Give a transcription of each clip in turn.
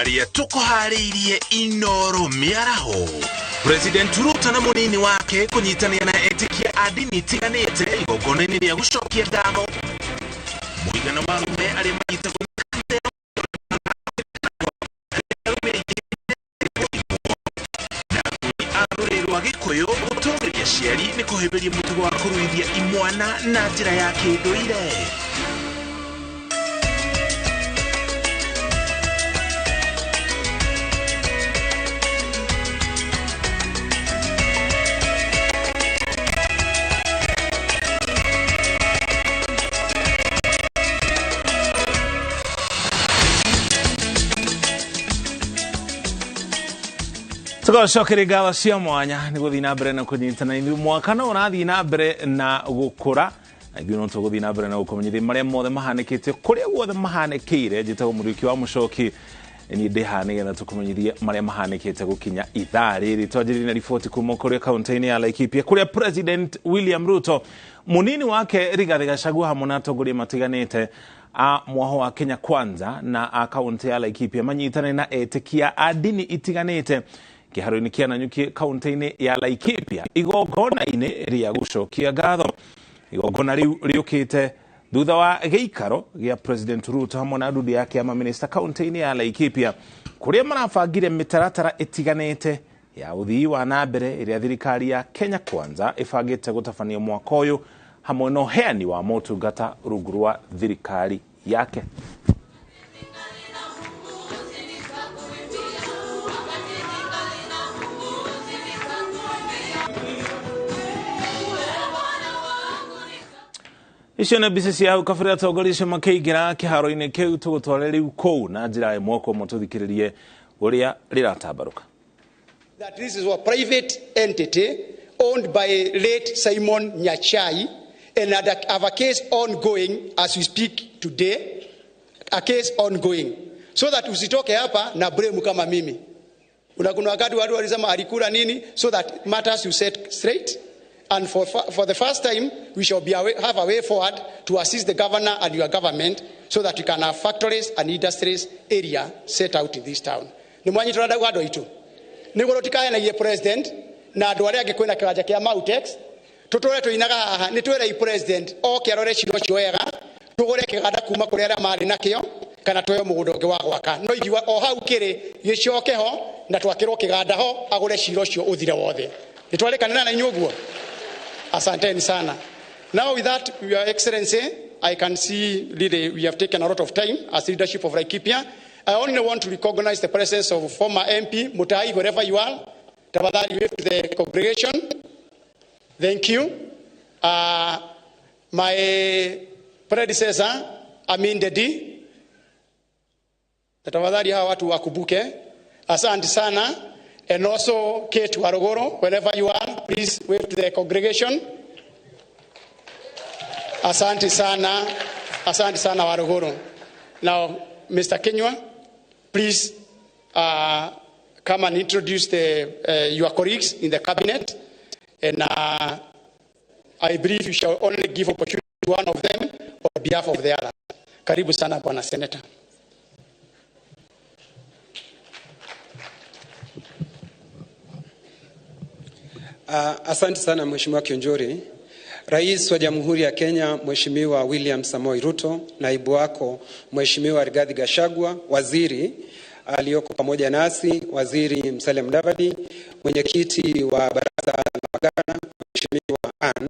Marĩa tũkũharĩirie Inoro mĩaraho. President Ruto na mũnini wake kũnyitanĩra na etĩkia a ndini itiganĩte igongona-inĩ rĩa gũcokia ngatho. Mũigana wa arũme arĩa manyitagwo na rũrĩrĩ rwa Gĩkũyũ gũtũgĩria aciari nĩ kũhĩmbĩria mũtugo wa kũruithia imwana na njĩra ya kĩndũire. Tũgacokeria ngatho cia mwanya nĩ gũthiĩ na mbere na kũnyitana ithuĩ. Mwaka no ũrathiĩ na mbere na gũkũra, na ithuĩ no tũgũthiĩ na mbere na gũkũmenyithia marĩa mothe mahanĩkĩte kũrĩa guothe mahanĩkĩire. Njĩtagwo Mũriũki wa Mũcoki, niĩ ndĩ haha nĩgetha tũkũmenyithie marĩa mahanĩkĩte gũkinya ithaa rĩrĩ. Twanjĩrĩrie na riboti kuma kũrĩa kaunti-inĩ ya Laikipia kũrĩa President William Ruto, mũnini wake Rigathĩ Gachagua hamwe na atongoria matiganĩte a mwaho wa Kenya Kwanza na a kaunti ya Laikipia manyitane na etĩkia a ndini itiganĩte kĩharo-inĩ kĩa Nanyuki kaunti-inĩ ya Laikipia igongona-inĩ rĩa gũcokia ngatho. Igongona rĩu rĩũkĩte thutha wa gĩikaro gĩa President Ruto hamwe na ndundu yake ya maminista kaunti-inĩ ya Laikipia kũrĩa marabangire mĩtaratara ĩtiganĩte ya ũthii wa na mbere ĩrĩa thirikari ya Kenya Kwanza ĩbangĩte gũtabania mwaka ũyũ hamwe na ũheani wa motungata rungu rwa thirikari yake. Icio nĩ mbica cia hau kabere atongoria acio makĩingĩra kĩharo-inĩ kĩu. Tũgũtware rĩu kũu na njĩra ĩmwe kwa ĩmwe tũthikĩrĩrie ũrĩa rĩratambarũka. That this is a private entity owned by late Simon Nyachae, and have a case ongoing as we speak today, a case ongoing, so that usitoke hapa na blame kama mimi. Kuna wakati watu walisema alikula nini, so that matters you set straight. And for the first time, we shall be away, have a way forward to assist the governor and your government so that we can have factories and industries area set out in this town. Nĩ mwanyitwo na andũ aitũ nĩguo tũtikahenagie president na andũ arĩa angĩ. Kwĩna kĩwanja kĩa Mautex tũtũre tũinaga haha. Nĩ twĩrei president oke arore cira ũcio wega, tũgũre kĩganda kuma kũrĩ arĩa marĩ nakĩo kana tuoe mũgũnda ũngĩ wa gwaka, no ingiuga o hau kĩrĩ gĩcoke ho na twakĩrwo kĩganda ho, agũre cira ũcio ũthire wothe. Nĩ twarĩkanĩra na inyuĩ ũguo. Asanteni sana. Now with that, Your Excellency, I can see really we have taken a lot of time as leadership of Laikipia. I only want to recognize the presence of former MP Mutai, wherever you are. Tafadhali wave to the congregation. Thank you. My predecessor, Amin Dedi. Tafadhali hawa watu wakumbuke. Asante sana. And also Kate Warogoro, wherever you are, please wave to the congregation. Asante sana. Asante sana, Warogoro. Now, Mr. Kenywa, please come and introduce your colleagues in the cabinet. And I believe you shall only give opportunity to one of them on behalf of the other. Karibu sana, Bwana Senator. Asante sana, Mheshimiwa Kiunjuri. Rais wa Jamhuri ya Kenya, Mheshimiwa William Samoei Ruto, naibu wako Mheshimiwa Rigathi Gachagua, waziri aliyoko pamoja nasi, Waziri Musalia Mudavadi, mwenyekiti wa baraza la magavana Mheshimiwa Ann,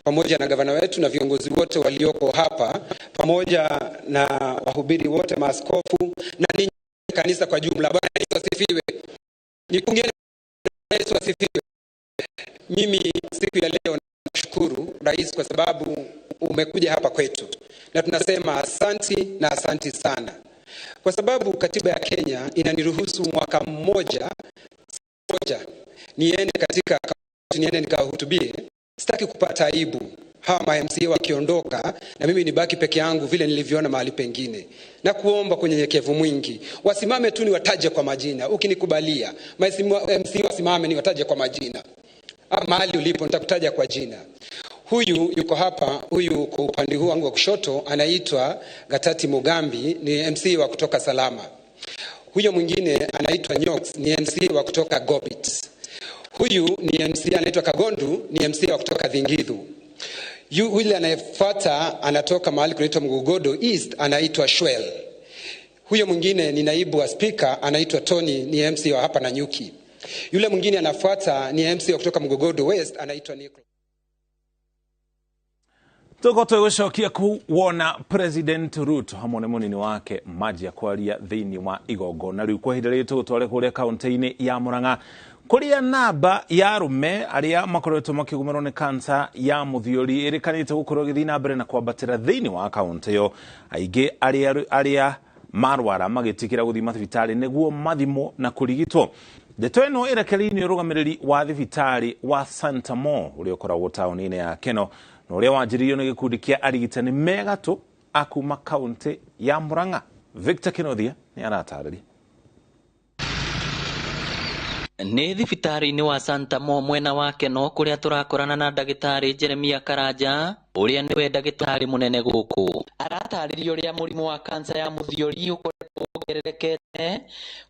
pamoja na gavana wetu na viongozi wote walioko hapa, pamoja na wahubiri wote, maaskofu na ninyi kanisa kwa jumla. Bwana Yesu asifiwe. Nipungieni. Yesu asifiwe. Mimi siku ya leo nashukuru Rais kwa sababu umekuja hapa kwetu, na tunasema asanti na asanti sana, kwa sababu katiba ya Kenya inaniruhusu mwaka mmoja moja niende katika niende nikahutubie. Sitaki kupata aibu hawa ma MCA wakiondoka na mimi nibaki peke yangu vile nilivyoona mahali pengine, na kuomba kwa unyenyekevu mwingi wasimame tu niwataje kwa majina. Ukinikubalia, ma MCA wasimame niwataje kwa majina. Mahali ulipo nitakutaja kwa jina. Huyu yuko hapa, huyu kwa upande huu wangu wa kushoto anaitwa Gatati Mugambi, ni MC wa kutoka Salama. Huyo mwingine anaitwa Nyox, ni MCA wa kutoka Gobit. Huyu ni MCA anaitwa Kagondu, ni MCA wa kutoka Dhingithu. Yule anayefuata anatoka mahali kunaitwa Mgugodo East, anaitwa Shwel. Huyo mwingine ni naibu wa spika anaitwa Tony, ni MC wa hapa Nanyuki. Yule mwingine anafuata ni MC wa kutoka Mgogodo West anaitwa Nicholas. Tuko twĩgũcokia kuwona President Ruto hamwe na mũnini wake manjia kwaria thĩinĩ wa igongona rĩu. Kwa ihinda rĩrĩ tũgũtware kũrĩa kaunti-inĩ ya Murang'a kũrĩa namba ya arũme arĩa makoretwo makĩgũmĩrwo nĩ kansa ya mũthiori ĩrĩkanĩte gũkorwo ĩgĩthiĩ na mbere na kwambatĩra thĩinĩ wa kaunti ĩyo, aingĩ arĩa marwara magĩtĩkĩra gũthiĩ mathibitarĩ nĩguo mathimwo na kũrigitwo. Ndeto ĩno ĩrekereirio nĩ ũrũgamĩrĩri wa thibitarĩ wa Santa Mo ũrĩa ũkoragwo taũni-inĩ ya Keno na ũrĩa wanjĩrĩirio nĩ gĩkundi kĩa arigitani megatũ a kuma kaunti ya Murang'a. Victor Kinothia nĩ aratarĩria. Nĩ thibitarĩ-inĩ wa Santa Mo mwena wa Keno kũrĩa tũrakorana na ndagĩtarĩ Jeremia Karanja ũrĩa nĩwe ndagĩtarĩ mũnene gũkũ. Aratarĩria ũrĩa mũrimũ wa kansa ya mũthiori ũkoretwo wongererekete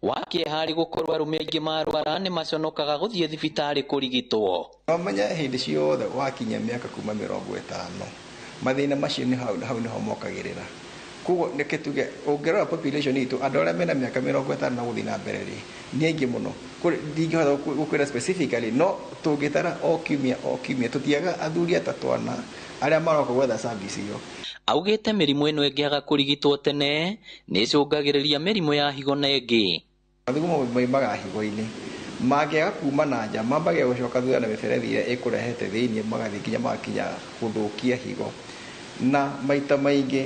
wa kĩeha harĩ gũkorwo arũme aingĩ marwara nĩ maconokaga gũthiĩ thibitarĩ kũrigitwo. No menye hĩndĩ ciothe wakinya mĩaka kuma 50 mathĩna macio nĩ hau nĩho mokagĩrĩra. Koguo nĩkĩ tuge ũngĩrora population itũ andũ arĩa mena mĩaka 50 na gũthiĩ na mbere rĩ nĩ aingĩ mũno. Ndingĩhota gũkwĩra specifically no tũngĩtara o kiumia tũtiaga athuri atatũ ana arĩa maroka gwetha service ĩyo. Augĩte mĩrimũ ĩno ĩngĩaga kũrigitwo tene nĩ ĩcũngagĩrĩria mĩrimũ ya higo na ĩngĩ. Mathugumo moimaga higo-inĩ mangĩaga kuma na nja mambagia gũcoka thutha na mĩberethi ĩrĩa ĩkũrehete thĩinĩ magathiĩ nginya magakinya gũthũkia higo. Na maita maingĩ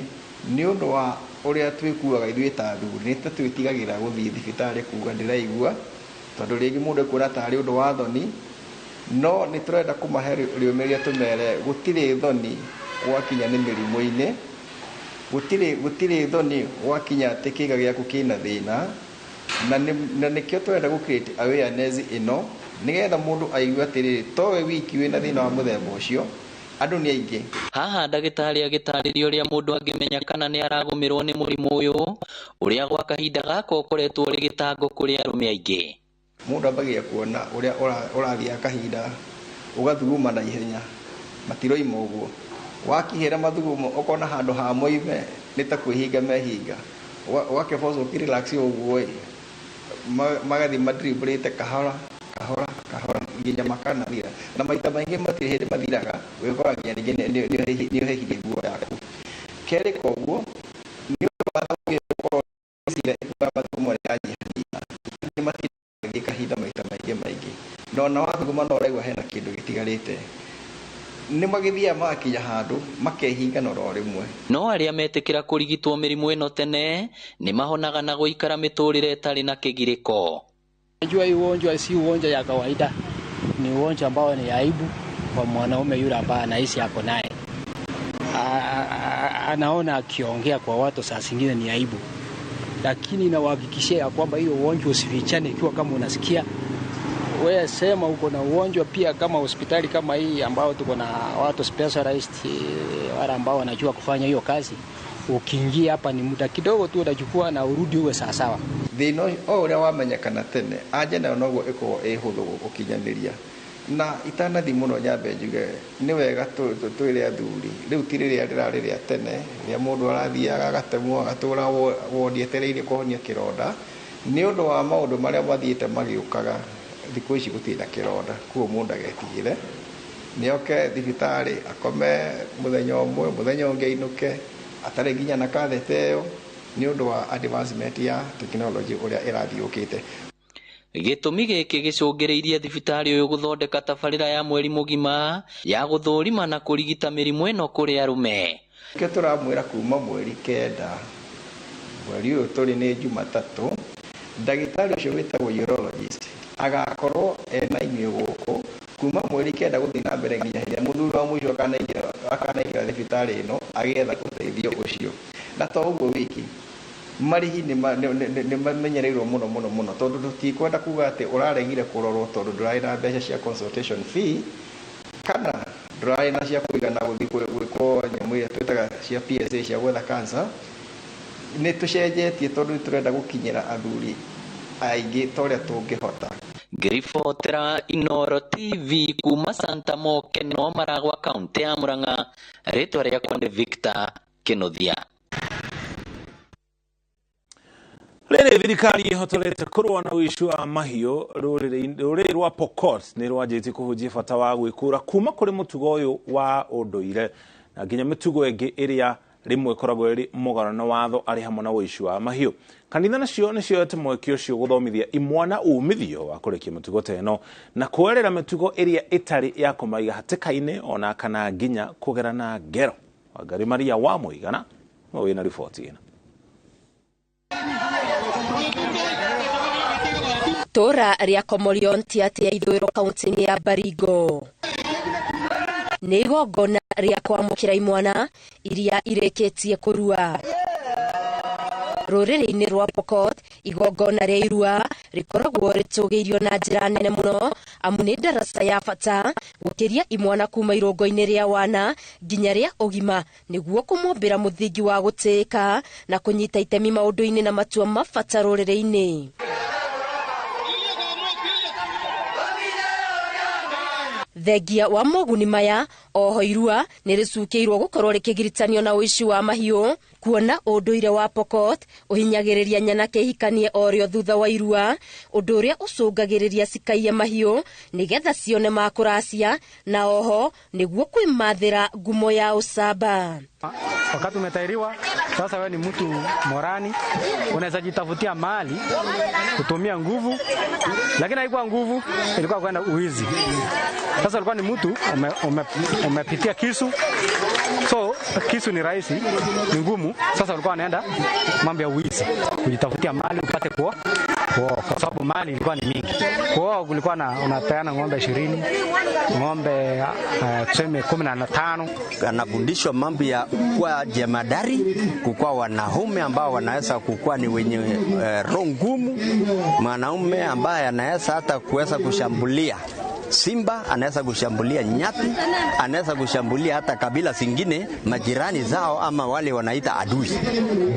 nĩ ũndũ wa ũrĩa twĩkuaga ithuĩ ta athuri nĩ ta twĩtigagĩra gũthiĩ thibitarĩ kuga ndĩraigua tondũ rĩngĩ mũndũ ekuona tarĩ ũndũ wa thoni, no nĩ tũrenda kũmahe rĩũmĩrĩria tũmere gũtirĩ thoni gwakinya nĩ mĩrimũ-inĩ, gũtirĩ thoni gwakinya atĩ kĩga gĩaku kĩna thĩna, na nĩkĩo tũrenda gũ create awareness ĩno nĩgetha mũndũ aigue atĩrĩrĩ towe wiki wĩna thĩna wa mũthemba ũcio, andũ nĩ aingĩ. Haha ndagĩtarĩ agĩtarĩria ũrĩa mũndũ angĩmenya kana nĩ aragũmĩrwo nĩ mũrimũ ũyũ ũrĩa gwa kahinda gaka ũkoretwo ũrĩ gĩtango kũrĩ arũme aingĩ. Mũndũ ambagia kuona ũrĩa ũrathiĩ kahinda ũgathuguma na ihenya matiroima ũguo, wakihĩra mathugumo ũkona handũ ha moime nĩ ta kwĩhinga mehinga, ũgakĩboco ũkĩrelax ũguo ĩ magathiĩ madribũrĩte kahora kahora kahora nginya makanathira, na maita maingĩ matirĩ hĩndĩ mathiraga wĩkora nginya rĩngĩ nĩ ũhehirie nguo yaku. Kerĩ koguo nĩ ũndũ wa gũkorwo mathugumo nĩ yanyihanyiha nĩ matirĩ kahinda maita maingĩ na ona wathuguma no ũraigua hena kĩndũ gĩtigarĩte, nĩ magĩthiaga magakinya handũ makehinga na oro rĩmwe. No arĩa metĩkĩra kũrigitwo mĩrimũ ĩno tene nĩ mahonaga na gũikara mĩtũrĩre ĩtarĩ na kĩgirĩko. Najua hii ugonjwa si ugonjwa ya kawaida, ni ugonjwa ambao ni aibu kwa mwanaume yule ambaye anaishi ako naye. Anaona akiongea kwa watu saa zingine ni aibu, lakini nawahakikishia ya kwamba hiyo ugonjwa usifichane. Ikiwa kama unasikia wewe sema uko na ugonjwa, pia kama hospitali kama hii ambao tuko na watu specialized wale ambao wanajua kufanya hiyo kazi, ukiingia hapa ni muda kidogo tu utachukua na urudi uwe sawa sawa. Thĩna o ũrĩa wamenyekana tene anja nayo noguo ĩkoragwo ĩ hũthũ gũkinyanĩria. Na itanathi mũno nyambe njuge nĩ wega twĩre athuri rĩu ti rĩrĩa rĩrarĩ rĩa tene rĩrĩa mũndũ arathiaga agatemwo agatũra wodi etereire kũhonia kĩronda, nĩ ũndũ wa maũndũ marĩa mathiĩte magĩũkaga thikũ ici gũtirĩ na kĩronda, koguo mũndũ agetigĩre nĩoke thibitarĩ akome mũthenya ũmwe mũthenya ũngĩ ainũke atarĩ nginya na katheta ĩyo nĩ ũndũ wa advancement ya technology ũrĩa ĩrathiĩ yũkĩte. Gĩtũmi gĩkĩ gĩcũngĩrĩirie thibitarĩ ũyũ gũthondeka tabarĩra ya mweri mũgima ya gũthũrima na kũrigita mĩrimũ ĩno kũrĩ arũme. Nĩkĩo tũramwĩra kuma mweri 9 mweri ũyũ tũrĩ nĩ Jumatatũ, ndagĩtarĩ ũcio wĩtagwo urologist agakorwo ena inyuĩ gũkũ kuma mweri 9 gũthiĩ na mbere nginya hĩndĩ ĩrĩa mũthuri wa mũico akanaingĩra thibitarĩ ĩno agĩetha ũteithio ũcio. Na to ũguo wiki marĩhi nĩ mamenyereirwo mũno mũno mũno tondũ tũtikwenda kuga atĩ ũraregire kũrorwo tondũ ndũrarĩ na mbeca cia consultation fee kana ndũrarĩ na cia kũigana gũthiĩ gwĩkwo nyamũ ĩrĩa twĩtaga cia PSA cia gwetha cancer. Nĩ tũcenjetie tondũ nĩ tũrenda gũkinyĩra athuri aingĩ ta ũrĩa tũngĩhota. Ngĩribotera Inooro TV kuma Santa Mokeno Maragwa kaunti ya Murang'a, rĩtwa rĩakwa nĩ Victor Kinuthia. Rĩrĩ thirikari ĩhotorete kũrũa na ũici wa mahiũ rũrĩrĩ rwa Pokot nĩ rwanjĩtie kũhunjia bata wa gwĩkũra kuma kũrĩ mũtugo ũyũ wa ũndũire na nginya mĩtugo ĩngĩ ĩrĩa rĩmwe ĩkoragwo ĩrĩ mũgarũ na watho arĩ hamwe na ũici wa mahiũ. Kanitha nacio nĩ cioete mweke ũcio gũthomithia imwana umithio wa kũrekia mĩtugo ta ĩno na kwerera mĩtugo ĩrĩa ĩtarĩ ya kũmaiga hatĩka-inĩ ona kana nginya kũgerana ngero. Wangari Maria wa Mũigana no wĩna riboti ĩno. Itũra rĩa Komorion Tiaty ya ithũĩro kaunti-inĩ ya Baringo nĩ igongona rĩa kwamũkĩra imwana iria irĩkĩtie kũrua. Rũrĩrĩ-inĩ rwa Pokot igongona rĩa irua rĩkoragwo rĩtũgĩirio na njĩra nene mũno amu nĩ ndaraca ya bata gũkĩria imwana kuma irũngo-inĩ rĩa wana nginya rĩa ũgima nĩguo kũmombĩra mũthingi wa gũtĩĩka na kũnyita itemi maũndũ-inĩ na matua ma bata rũrĩrĩ-inĩ. Thengia wa moguni maya oho irua nĩ rĩcukĩirwo gũkorwo rĩkĩgiritanio na ũici wa mahiũ kuona ũndũire wa Pokot ũhinyagĩrĩria nyanake ihikanie orĩo thutha wa irua ũndũ ũrĩa ũcũngagĩrĩria cikaiye mahiũ nĩgetha cione ma kũracia na oho nĩguo kwĩmathĩra ngumo ya ũcamba. Wakati umetairiwa sasa, wewe ni mtu morani, unaweza jitafutia mali kutumia nguvu, lakini haikuwa nguvu, ilikuwa kwenda uizi. Sasa ulikuwa ni mtu umepitia kisu, so kisu ni rahisi, ni ngumu. Sasa ulikuwa unaenda mambo ya uizi, kujitafutia mali upate kuoa, kwa sababu mali ilikuwa ni mingi. Kuoa kulikuwa na unapeana ng'ombe 20, ng'ombe tuseme 15. Anafundishwa mambo ya kuwa jemadari, kukuwa wanaume ambao wanaweza kukuwa ni wenye roho ngumu, mwanaume ambaye anaweza hata kuweza kushambulia simba, anaweza kushambulia nyati, anaweza kushambulia hata kabila zingine majirani zao ama wale wanaita adui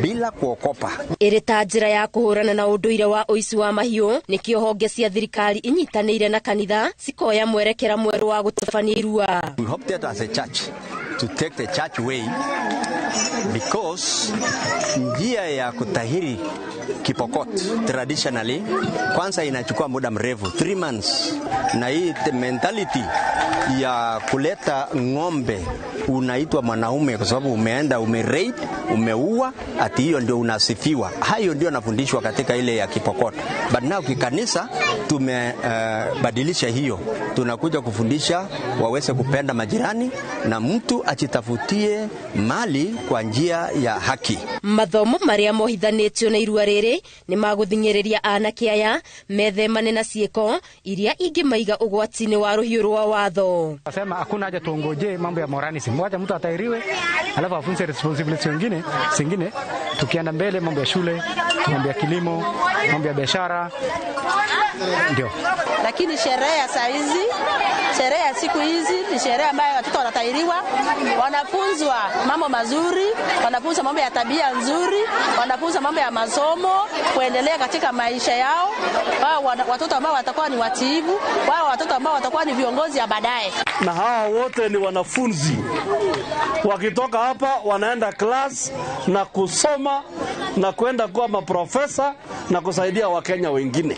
bila kuokopa. Ĩrĩ ta njĩra ya kũhũrana na ũndũire wa ũici wa mahiũ nĩkĩo honge cia thirikari inyitanĩire na kanitha cikoya mwerekera mwerũ wa gũtabania irua. We hope that as a church to take the church way because njia ya kutahiri Kipokot traditionally kwanza inachukua muda mrefu 3 months, na hii mentality ya kuleta ng'ombe unaitwa mwanaume kwa sababu umeenda umeraid, umeua, ati hiyo ndio unasifiwa. Hayo ndio nafundishwa katika ile ya Kipokot. But now kikanisa tumebadilisha hiyo, tunakuja kufundisha waweze kupenda majirani na mtu ajitafutie mali kwa njia ya haki. Mathomo maria mohithanĩtio na irua rĩrĩ nĩ magũthing'ĩrĩria anake aya methemane na ciĩko iria ingĩmaiga ũgwati-inĩ wa rũhiũ rwa watho. Nasema hakuna haja tuongoje mambo ya moralism, wacha mtu atairiwe alafu afunze responsibility wengine zingine. Tukienda mbele mambo ya shule, mambo ya kilimo, mambo ya biashara, ndio. Lakini sherehe ya saa hizi, sherehe ya siku hizi ni sherehe ambayo watoto wanatairiwa, wanafunzwa mambo mazuri, wanafunzwa mambo ya tabia nzuri, wanafunzwa mambo ya masomo, kuendelea katika maisha yao. Wao watoto ambao watakuwa ni watiivu, wao watoto ambao watakuwa ni viongozi ya baadaye. Na hawa wote ni wanafunzi. Wakitoka hapa wanaenda class na kusoma na kwenda kuwa maprofesa na kusaidia Wakenya wengine.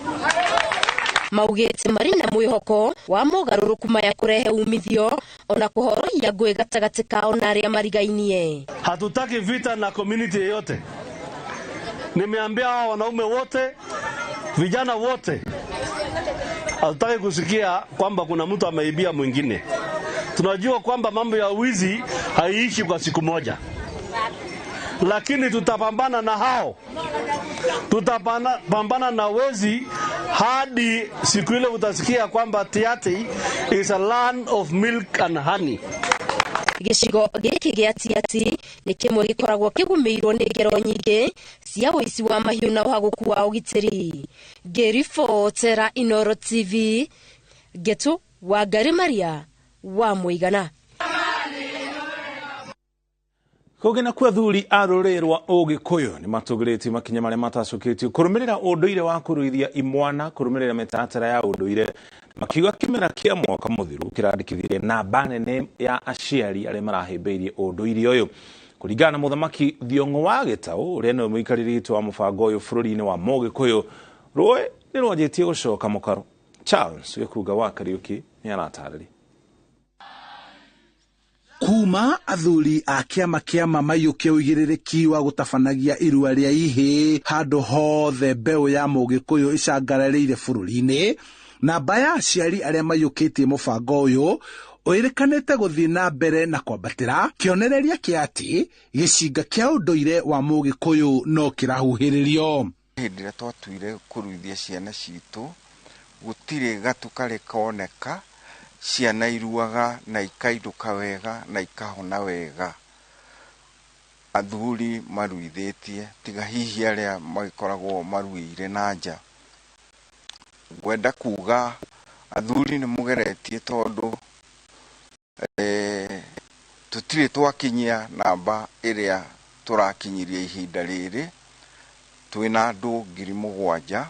Maugĩte marĩ na mwĩhoko wa mogarũrũku maya kũrehe umithio ona kũhorohia ngũĩ gatagatĩ kao na arĩa marigainie. Hatutaki vita na community yeyote. Nimeambia hawa wanaume wote, vijana wote, hatutaki kusikia kwamba kuna mtu ameibia mwingine. Tunajua kwamba mambo ya wizi haiishi kwa siku moja, lakini tutapambana na hao, tutapambana na wezi hadi siku ile utasikia kwamba Tiaty is a land of milk and honey. Gĩcigo gĩkĩ gĩa Tiaty nĩ kĩmwe gĩkoragwo kĩgũmĩirwo nĩ ngero nyingĩ cia ũici wa mahiũ na ũhagũku wa ũgitĩri. Ngĩribotera Inooro TV, Ngetu Wangari Maria wa Mũigana. Kũngĩ nakuo athuri a rũrĩrĩ rwa Ũgĩkũyũ nĩ matũgĩrĩtie makinya marĩa matacũkĩtio kũrũmĩrĩra ũndũire wa kũruithia imwana kũrũmĩrĩra mĩtaratara ya ũndũire, makiuga kĩmera kĩa mwaka mũthiru kĩrandĩkithirie namba nene ya aciari arĩa marahĩmbĩirie ũndũire ũyũ. Kũringana na Mũthamaki Thiong'o wa Gĩtaũ, ũrĩa nĩwe mũikarĩri gĩtĩ wa mũbango ũyũ bũrũri-inĩ wa Mũgĩkũyũ, rũĩ nĩ rwanjĩtie gũcoka mũkaro. Charles Gĩkunga wa Kariũki nĩ aratarĩria. Kuma athuri a kĩama kĩa maiyũkia ũigĩrĩrĩki wa gũtabanagia irua rĩa ihĩĩ handũ hothe mbeũ ya Mũgĩkũyũ ĩcangararĩire bũrũri-inĩ, namba ya aciari arĩa maiyũkĩtie mũbango ũyũ ũĩrĩkanĩte gũthiĩ na mbere na kwambatĩra, kĩonereria kĩa atĩ gĩcinga kĩa ũndũire wa Mũgĩkũyũ no kĩrahuhĩrĩrio. Hĩndĩ ĩrĩa twatuire kũruithia ciana citũ, gũtirĩ gatu karĩ koneka, ciana iruaga na ikainũka wega na ikahona wega. Athuri maruithĩtie tiga hihi arĩa magĩkoragwo maruĩire na nja. Ngwenda kuga athuri nĩ mũgeretie tondũ tũtirĩ twakinyia namba ĩrĩa tũrakinyirie ihinda rĩrĩ, twĩna andũ 7,000.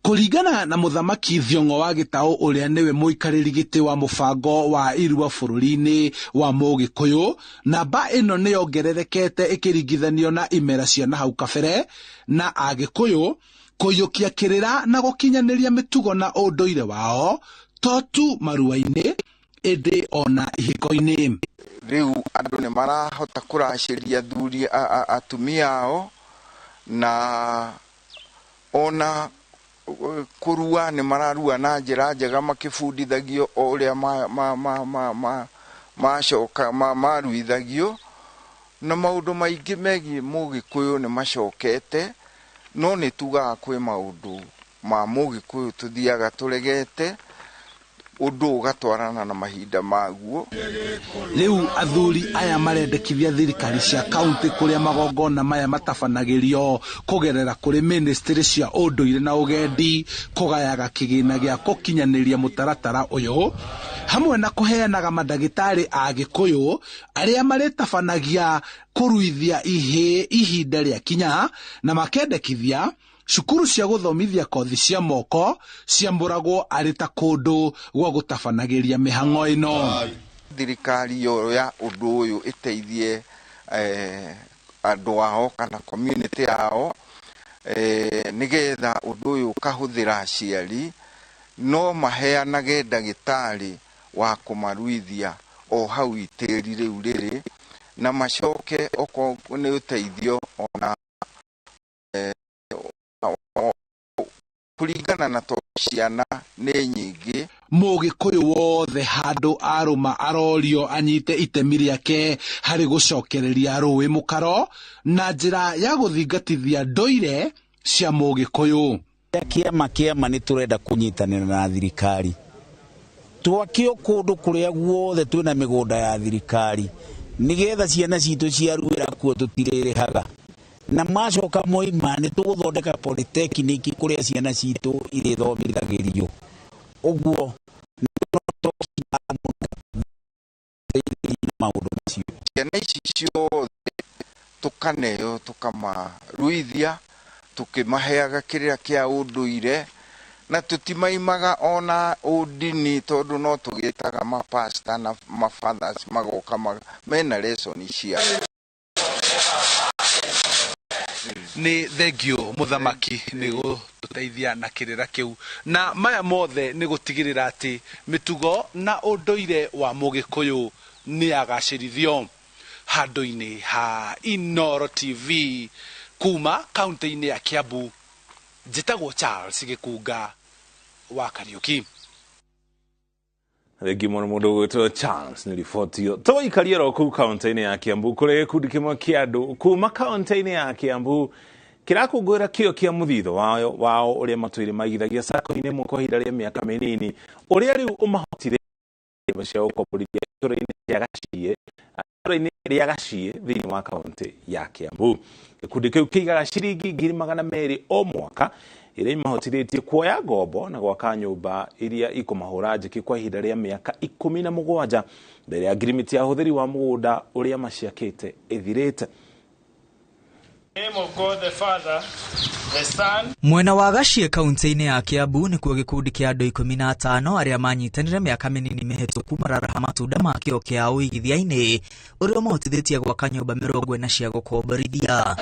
Kũringana na Mũthamaki Thiong'o wa Gĩtaũ, ũrĩa nĩwe mũikarĩri gĩtĩ wa mũbango wa irua bũrũri-inĩ wa Mũgĩkũyũ, namba ĩno nĩ yongererekete ĩkĩringithanio na imera cia nahau kabere, na Agĩkũyũ kũiyũkia kĩrĩra na gũkinyanĩria mĩtugo na ũndũire wao to tu marua-inĩ ĩndĩ ona ihiko-inĩ. Rĩu andũ nĩ marahota kũracĩria athuri atumia ao, na ona kũrua nĩ mararua na njĩra njega makĩbundithagio o ũrĩa macoka maruithagio, na maũndũ maingĩ megiĩ Mũgĩkũyũ nĩ macokete, no nĩ tugaga kwĩ maũndũ ma Mũgĩkũyũ tũthiaga tũregete, ũndũ ũgatwarana na mahinda maguo. Rĩu athuri aya marendekithia thirikari cia kaunti kũrĩa magongona maya matabanagĩrio kũgerera kũrĩ ministry cia ũndũire na ũgendi kũgayaga kĩgĩna gĩa gũkinyanĩria mũtaratara ũyũ, hamwe na kũheanaga mandagĩtarĩ a Gĩkũyũ arĩa marĩtabanagia kũruithia ihĩĩ ihinda rĩa kinya, na makendekithia cukuru cia gũthomithia kothi cia moko ciambũragwo arĩ ta kũndũ gwa gũtabanagĩria mĩhang'o ĩno. Thirikari yoya ũndũ ũyũ ĩteithie andũ ao kana community yao, nĩgetha ũndũ ũyũ ũkahũthĩra aciari, no maheanage ndagĩtarĩ wa kũmaruithia o hau itĩri rĩu rĩrĩ, na macoke okorwo nĩ ũteithio ona kũringana na tondũ ciana nĩ nyingĩ. Mũgĩkũyũ wothe handũ arũma arorio anyite itemi rĩake harĩ gũcokereria rũĩ mũkaro na njĩra ya gũthingatithia ndũire cia Mũgĩkũyũ. Kĩama kĩama nĩ tũrenda kũnyitanĩra na thirikari, twakio kũndũ kũrĩa guothe twĩna mĩgũnda ya thirikari nĩgetha ciana citũ ciaruĩra kuo tũtirĩrĩhaga, na macoka moima nĩ tũgũthondeka polytechnic kũrĩa ciana citũ irĩthomithagĩrio. Ũguo maũndũ macio ciana ici ciothe tũkaneo tũkamaruithia tũkĩmaheaga kĩrĩra kĩa ũndũire, na tũtimaimaga ona ũndini tondũ no tũgĩtaga mapasta na mafathers magoka mena lesson ciao. Nĩ thengio Mũthamaki nĩ gũtũteithia na kĩrĩra kĩu, na maya mothe nĩ gũtigĩrĩra atĩ mĩtugo na ũndũire wa Mũgĩkũyũ nĩ yagacĩrithio. Handũ-inĩ ha Inooro TV kuma kaunti-inĩ ya Kiambu, njĩtagwo Charles Gĩkunga wa Kariũki. Thengi mũno mũndũ ũgwĩtwo Charles nĩ riboti ĩyo. Tũikarie oro kũu kaunti-inĩ ya Kiambu kũrĩa gĩkundi kĩmwe kĩa andũ kuma kaunti-inĩ ya Kiambu kĩrakũngũĩra kĩo kĩa mũthithũ wao ũrĩa matũire maigithagia sacco-inĩ ĩmwe kwa ihinda rĩa mĩaka mĩnini, ũrĩa rĩu ũmahotithĩtie cia gũkomborithia itũũra-inĩ rĩa Gaciĩ, itũũra-inĩ rĩa Gaciĩ thĩinĩ wa kaunti ya Kiambu. Gĩkundi kĩu kĩigaga ciringi 200,000 o mwaka iria imahotithĩtie kuoya ngombo na gwaka nyũmba iria ikũmahũra njĩki kwa ihinda rĩa mĩaka 17 mbere ya ngirimiti ya ũhũthĩri wa mũgũnda ũrĩa maciakĩte ĩthirĩte. Mwena wa Gachie kaunti-inĩ ya Kiambu nĩkuo gĩkundi kĩa andũ 15 arĩa manyitanĩre mĩaka mĩnini mĩhĩtũku mararaha matunda ma kĩo kĩa ũigithia-inĩ ũrĩa ũmahotithĩtie gwaka nyũmba 40 cia gũkomborithia.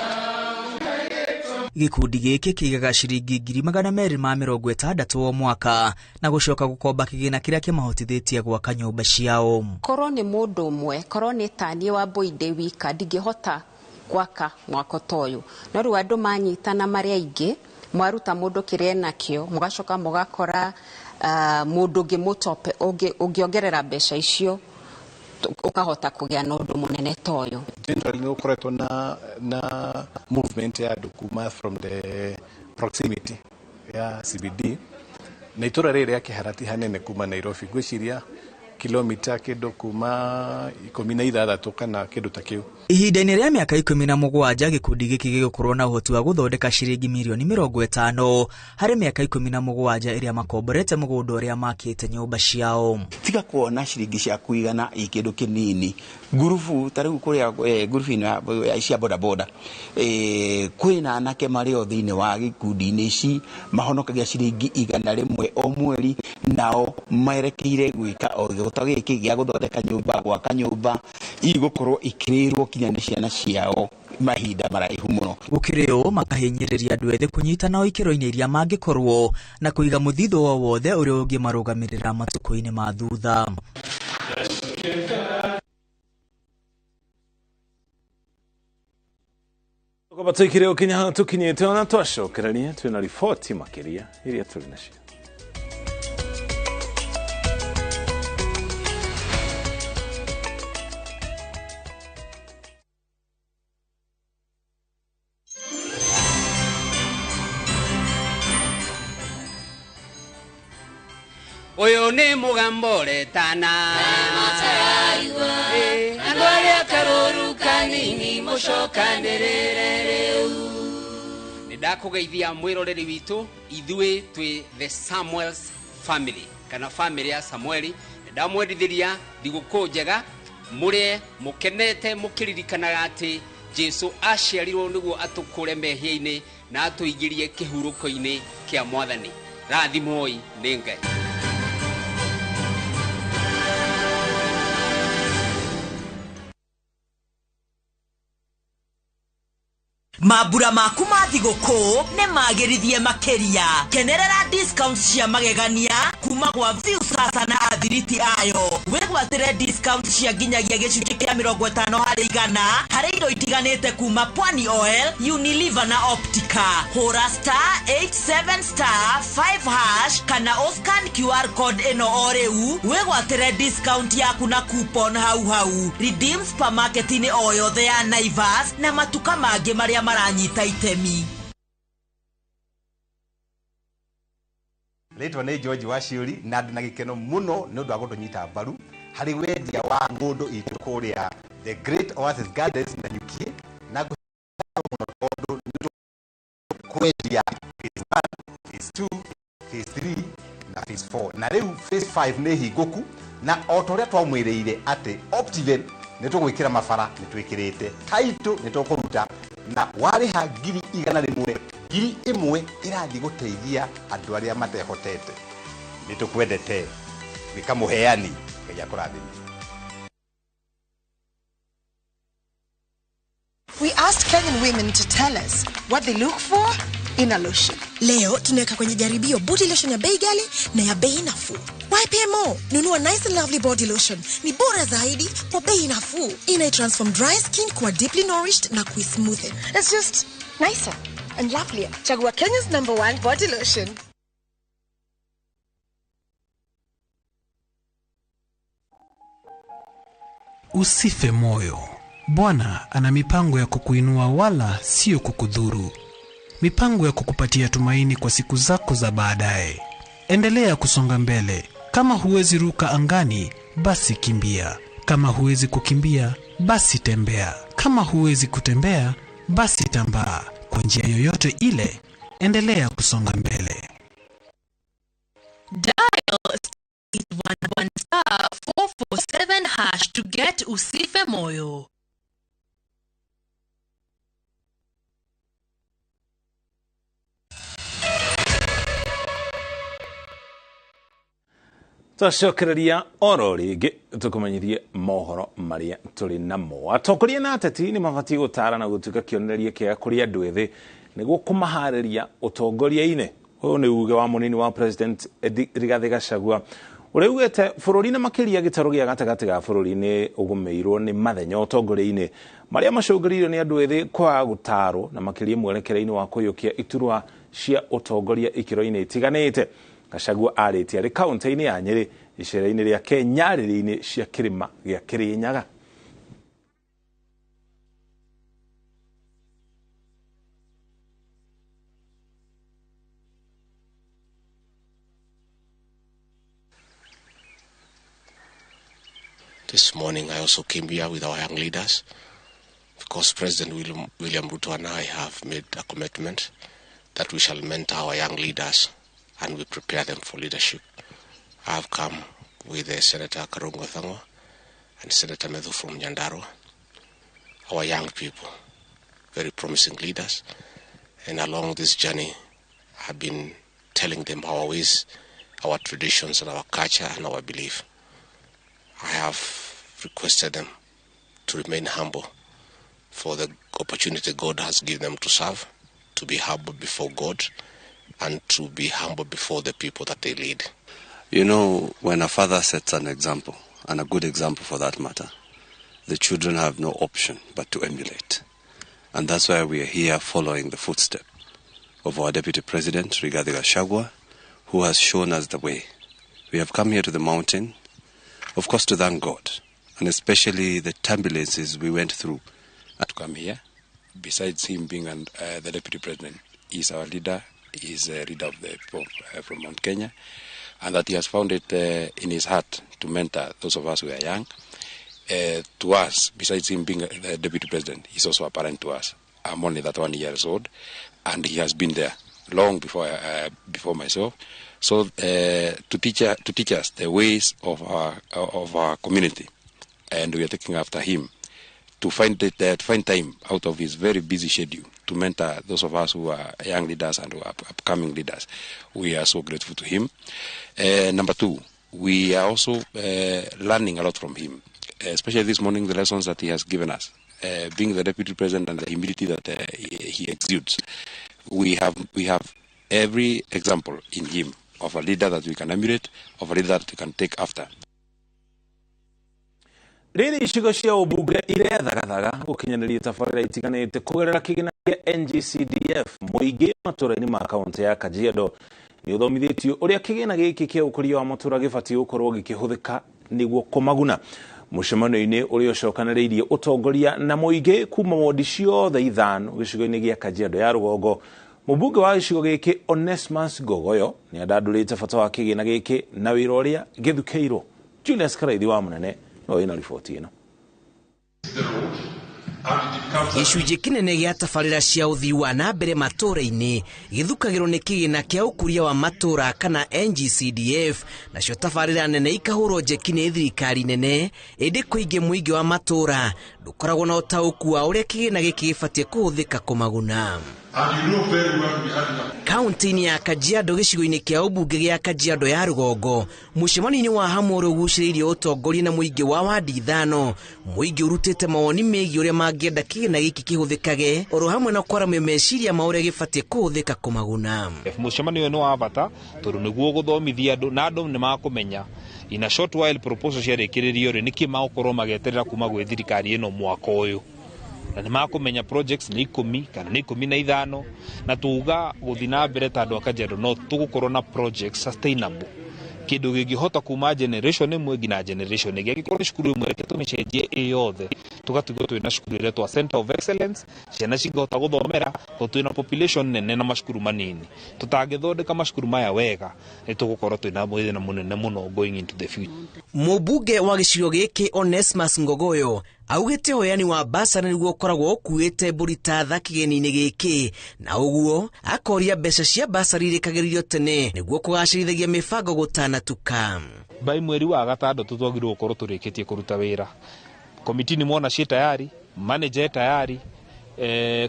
Gĩkundi gĩkĩ kĩigaga ciringi 260,000 o mwaka na gũcoka gũkomba kĩgĩna kĩrĩa kĩmahotithĩtie gwaka nyũmba ciao. Korwo nĩ mũndũ ũmwe, korwo nĩ taniĩ wa Mbui ndĩ wika, ndingĩhota gwaka mwako ta ũyũ. No rĩu andũ manyitana marĩ aingĩ, mwaruta mũndũ kĩrĩa enakĩo, mũgacoka mũgakora mũndũ ũngĩ mũtope ũngĩongerera mbeca icio, ũkahota kũgĩa na ũndũ mũnene ta ũyũ. Generally nĩ gũkoretwo na movement ya andũ kuma from the proximity ya CBD na itũra rĩrĩ rĩa Kĩhara ti hanene kuma Nairobi, ngwĩciria kilomita kĩndũ kuma 16 kana kĩndũ ta kĩu. Ihinda-inĩ rĩa mĩaka 17 gĩkundi gĩkĩ gĩgũkorwo na ũhoti wa gũthondeka ciringi mirioni 50 harĩ mĩaka 17 ĩrĩa makomborete mũgũnda ũrĩa makĩte nyũmba ciao. Tiga kuona ciringi ciaku igana i kĩndũ kĩnini, ngurubu ta rĩu kũrĩa ngurubu-inĩ cia bodaboda kwĩna anake marĩ o thĩinĩ wa gĩkundi-inĩ ici mahonokagia ciringi 100 o mweri, nao merekeire gwĩka o gĩgoto gĩkĩ gĩa gũthondeka nyũmba, gwaka nyũmba igũkorwo ikĩrĩrwo kinya nĩ ciana ciao mahinda maraihu mũno. Gũkĩrĩ ũũ makahinyĩrĩria andũ ethĩ kũnyitana ikĩro-inĩ iria mangĩkorwo na kũiga mũthithũ o wothe ũrĩa ũngĩmarũgamĩrĩra matukũ-inĩ ma thutha. Tuikire ũkinya tũkinyĩte ona twacokereria twĩna riboti makĩria iria tũrĩ nacio. Ũyũ nĩ mũgambo ũretana andũ arĩa karũru kanini mũcokanĩrĩre rĩu. Nĩ ndakũgeithia mwĩroreri witũ, ithuĩ twĩ the Samuels family kana family ya Samueli. Nĩ ndamwendithĩria thigũkũ njega, mũrĩe mũkenete mũkĩririkanaga atĩ Jesu aciarirwo nĩguo atũkũre mehia-inĩ na atũingĩrie kĩhurũko-inĩ kĩa Mwathani. Rathimwoi nĩ Ngai. Mambura maku ma thigũkũ nĩ magĩrithie makĩria. Kenerera discount cia magegania kuma gwa Viusasa na athiriti ayo. Wĩgwatĩre discount cia nginyagia gĩcunjĩ kĩa 50 harĩ igana harĩ indo itiganĩte kuma Pwani Oil, Unilever na Optica. Hũra *87*5# kana ũscan QR code ĩno o rĩu wĩgwatĩre discount yaku na coupon hau hau. Redeem supermarket-inĩ o yothe ya Naivas na matuka mangĩ marĩa maranyita itemi. Rĩtwa nĩ George Waciũri na ndĩ na gĩkeno mũno nĩ ũndũ wa gũtũnyita mbaru harĩ wendia wa ng'ũndũ itũ kũrĩa The Great Oasis Gardens na Nyukie, na mũno tondũ nĩ kwendia phase 1, phase 2, phase 3 na phase 4, na rĩu phase 5 nĩ hingũku, na o ta ũrĩa twamwĩrĩire atĩ Optiven nĩ tũgwĩkĩra mabara nĩ twĩkĩrĩte, title nĩ tũkũruta, na warĩha 100,000 1,000 ĩrathiĩ gũteithia andũ arĩa matehotete. Nĩ tũkwendete, gwĩka mũheani, Ngai akũrathime. We asked Kenyan women to tell us what they look for in a lotion. Leo tunaweka kwenye jaribio body lotion ya bei ghali na ya bei nafuu. YPMO, nunua nice and lovely body lotion. Ni bora zaidi kwa bei nafuu. Ina transform dry skin kuwa deeply nourished na kuismoothen. It's just nicer and lovelier. Chagua Kenya's #1 body lotion. Usife moyo. Bwana ana mipango ya kukuinua wala sio kukudhuru. Mipango ya kukupatia tumaini kwa siku zako za baadaye. Endelea kusonga mbele. Kama huwezi ruka angani, basi kimbia. Kama huwezi kukimbia, basi tembea. Kama huwezi kutembea, basi tambaa. Kwa njia yoyote ile, Endelea kusonga mbele. Dial 811*447# to get Usife Moyo. Twacokereria oro rĩngĩ tũkũmenyithie mohoro marĩa tũrĩ namo. Atongoria na ateti nĩ mabatiĩ gũtaara na gũtuĩka kĩonereria kĩega kũrĩ andũ ethĩ nĩguo kũmaharĩria ũtongoria-inĩ. Ũyũ nĩ uge wa mũnini wa President Rigathĩ Gachagua ũrĩa ugĩte bũrũri na makĩria gĩtarũ gĩa gatagatĩ ga bũrũri nĩ ũgũmĩirwo nĩ mathenya ũtongoria-inĩ marĩa macũngĩrĩirio nĩ andũ ethĩ kwaga gũtaarwo na makĩria mwerekera-inĩ wa kũiyũkia iturwa cia ũtongoria ikĩro-inĩ itiganĩte. Gachagua arĩtie arĩ kaunti-inĩ ya Nyĩrĩ icera-inĩ rĩake nyarĩrĩ-inĩ cia kĩrĩma gĩa Kĩrĩnyaga. This morning I also came here with our young leaders because President William Ruto and I have made a commitment that we shall mentor our young leaders and we prepare them for leadership. I have come with Senator Karungo Thang'wa and Senator Methu from Nyandarua, our young people, very promising leaders. And along this journey, I've been telling them our ways, our traditions and our culture and our belief. I have requested them to remain humble for the opportunity God has given them to serve, to be humble before God, and to be humble before the people that they lead. You know, when a father sets an example, and a good example for that matter, the children have no option but to emulate. And that's why we are here following the footsteps of our Deputy President, Rigathi Gachagua, who has shown us the way. We have come here to the mountain, of course, to thank God, and especially the turbulences we went through. To come here, besides him being the Deputy President, he is our leader, he is a leader of the people from Mount Kenya, and that he has found it in his heart to mentor those of us who are young. To us, besides him being the Deputy President, he's also a parent to us. I'm only 31 years old, and he has been there long before myself. So to teach us the ways of our community, and we are taking after him to find time out of his very busy schedule to mentor those of us who are young leaders and who are upcoming leaders. We are so grateful to him. Number two, we are also learning a lot from him, especially this morning, the lessons that he has given us. Being the Deputy President and the humility that he exudes, we have every example in him of a leader that we can emulate, of a leader that we can take after. Rĩrĩ icigo cia ũmbunge irethagathaga gũkinyanĩria tabarĩra itiganĩte kũgerera kĩgĩna kĩa NGCDF mũingĩ matũra-inĩ ma kaunti ya Kajiado nĩ ũthomithĩtio ũrĩa kĩgĩna gĩkĩ kĩa ũkũria wa matũra gĩbatiĩ gũkorwo gĩkĩhũthĩka nĩguo kũmaguna. Mũcemanio-inĩ ũrĩa ũcokanĩrĩirie ũtongoria na mũingĩ kuma wondi ciothe ithano gĩcigo-inĩ gĩa Kajiado ya rũgongo, mũmbunge wa gĩcigo gĩkĩ Onesmus Gogoyo nĩ andandũrĩte bata wa kĩgĩna gĩkĩ na wĩra ũrĩa gĩthukĩirwo. Julius Karaithi wa Mũnene no ĩna riboti ĩno. Gĩcunjĩ kĩnene gĩa tabarĩra cia ũthii wa na mbere matũra-inĩ gĩthukagĩrwo nĩ kĩgĩna kĩa ũkũria wa matũra kana NGCDF, nacio tabarĩra nene ikahũrwo njeki nĩ thirikari nene, ĩndĩ kũingĩ mũingĩ wa matũra ndũkoragwo na ũtaũku wa ũrĩa kĩgĩna gĩkĩ gĩbatiĩ kũhũthĩka kũmaguna. Kaunti-inĩ ya Kajiado gĩcigo-inĩ kĩa ũmbunge gĩa Kajiado ya rũgongo, mũcemanio-inĩ wa hamwe ũrĩa ũgucĩrĩirie ũtongoria na mũingĩ wa wandi ithano, mũingĩ ũrutĩte mawoni megiĩ ũrĩa mangĩenda kĩgĩna gĩkĩ kĩhũthĩkage oro hamwe na kwaramia meciria ma ũrĩa gĩbatiĩ kũhũthĩka kũmaguna. Mũcemanio ũyũ nĩ wa bata tondũ nĩguo gũthomithia andũ na andũ nĩ makũmenya in a short while proposal ciarĩkĩrĩrio rĩ nĩkĩ magũkorwo magĩeterera kuma gwĩ thirikari ĩno mwaka ũyũ, na nĩ makũmenya projects nĩ 10 kana nĩ 15, na tuga gũthiĩ na mbere ta andũ a Kajiado no tũgũkorwo na projects sustainable, kĩndũ gĩngĩhota kuma generation ĩmwe nginya generation ĩngĩ. Angĩkorwo nĩ cukuru ĩmwe reke tũmĩcenjie ĩ yothe Tugatigwo twina cukuru iretwa Center of Excellence, ciana cingihota guthomera to twina population nene na macukuru manini. Tutangithondeka macukuru maya wega ni tugukorwo twina thina munene muno going into the future. Mũmbunge wa gĩcigo gĩkĩ Onesmus Ngogoyo augĩte ũheani wa basarĩ nĩguo ũkoragwo ũkuĩte mbũri ta tha kĩgĩna-inĩ gĩkĩ, na ũguo akoria mbeca cia basarĩ irĩkagĩrĩrio tene nĩguo kũgacĩrithagia mĩbango gũtanatuka. By mweri wa gatandatũ twagĩrĩirwo gũkorwo tũrĩkĩtie kũruta wĩra. Komiti nĩ mwona ciĩ tayari, manager e tayari,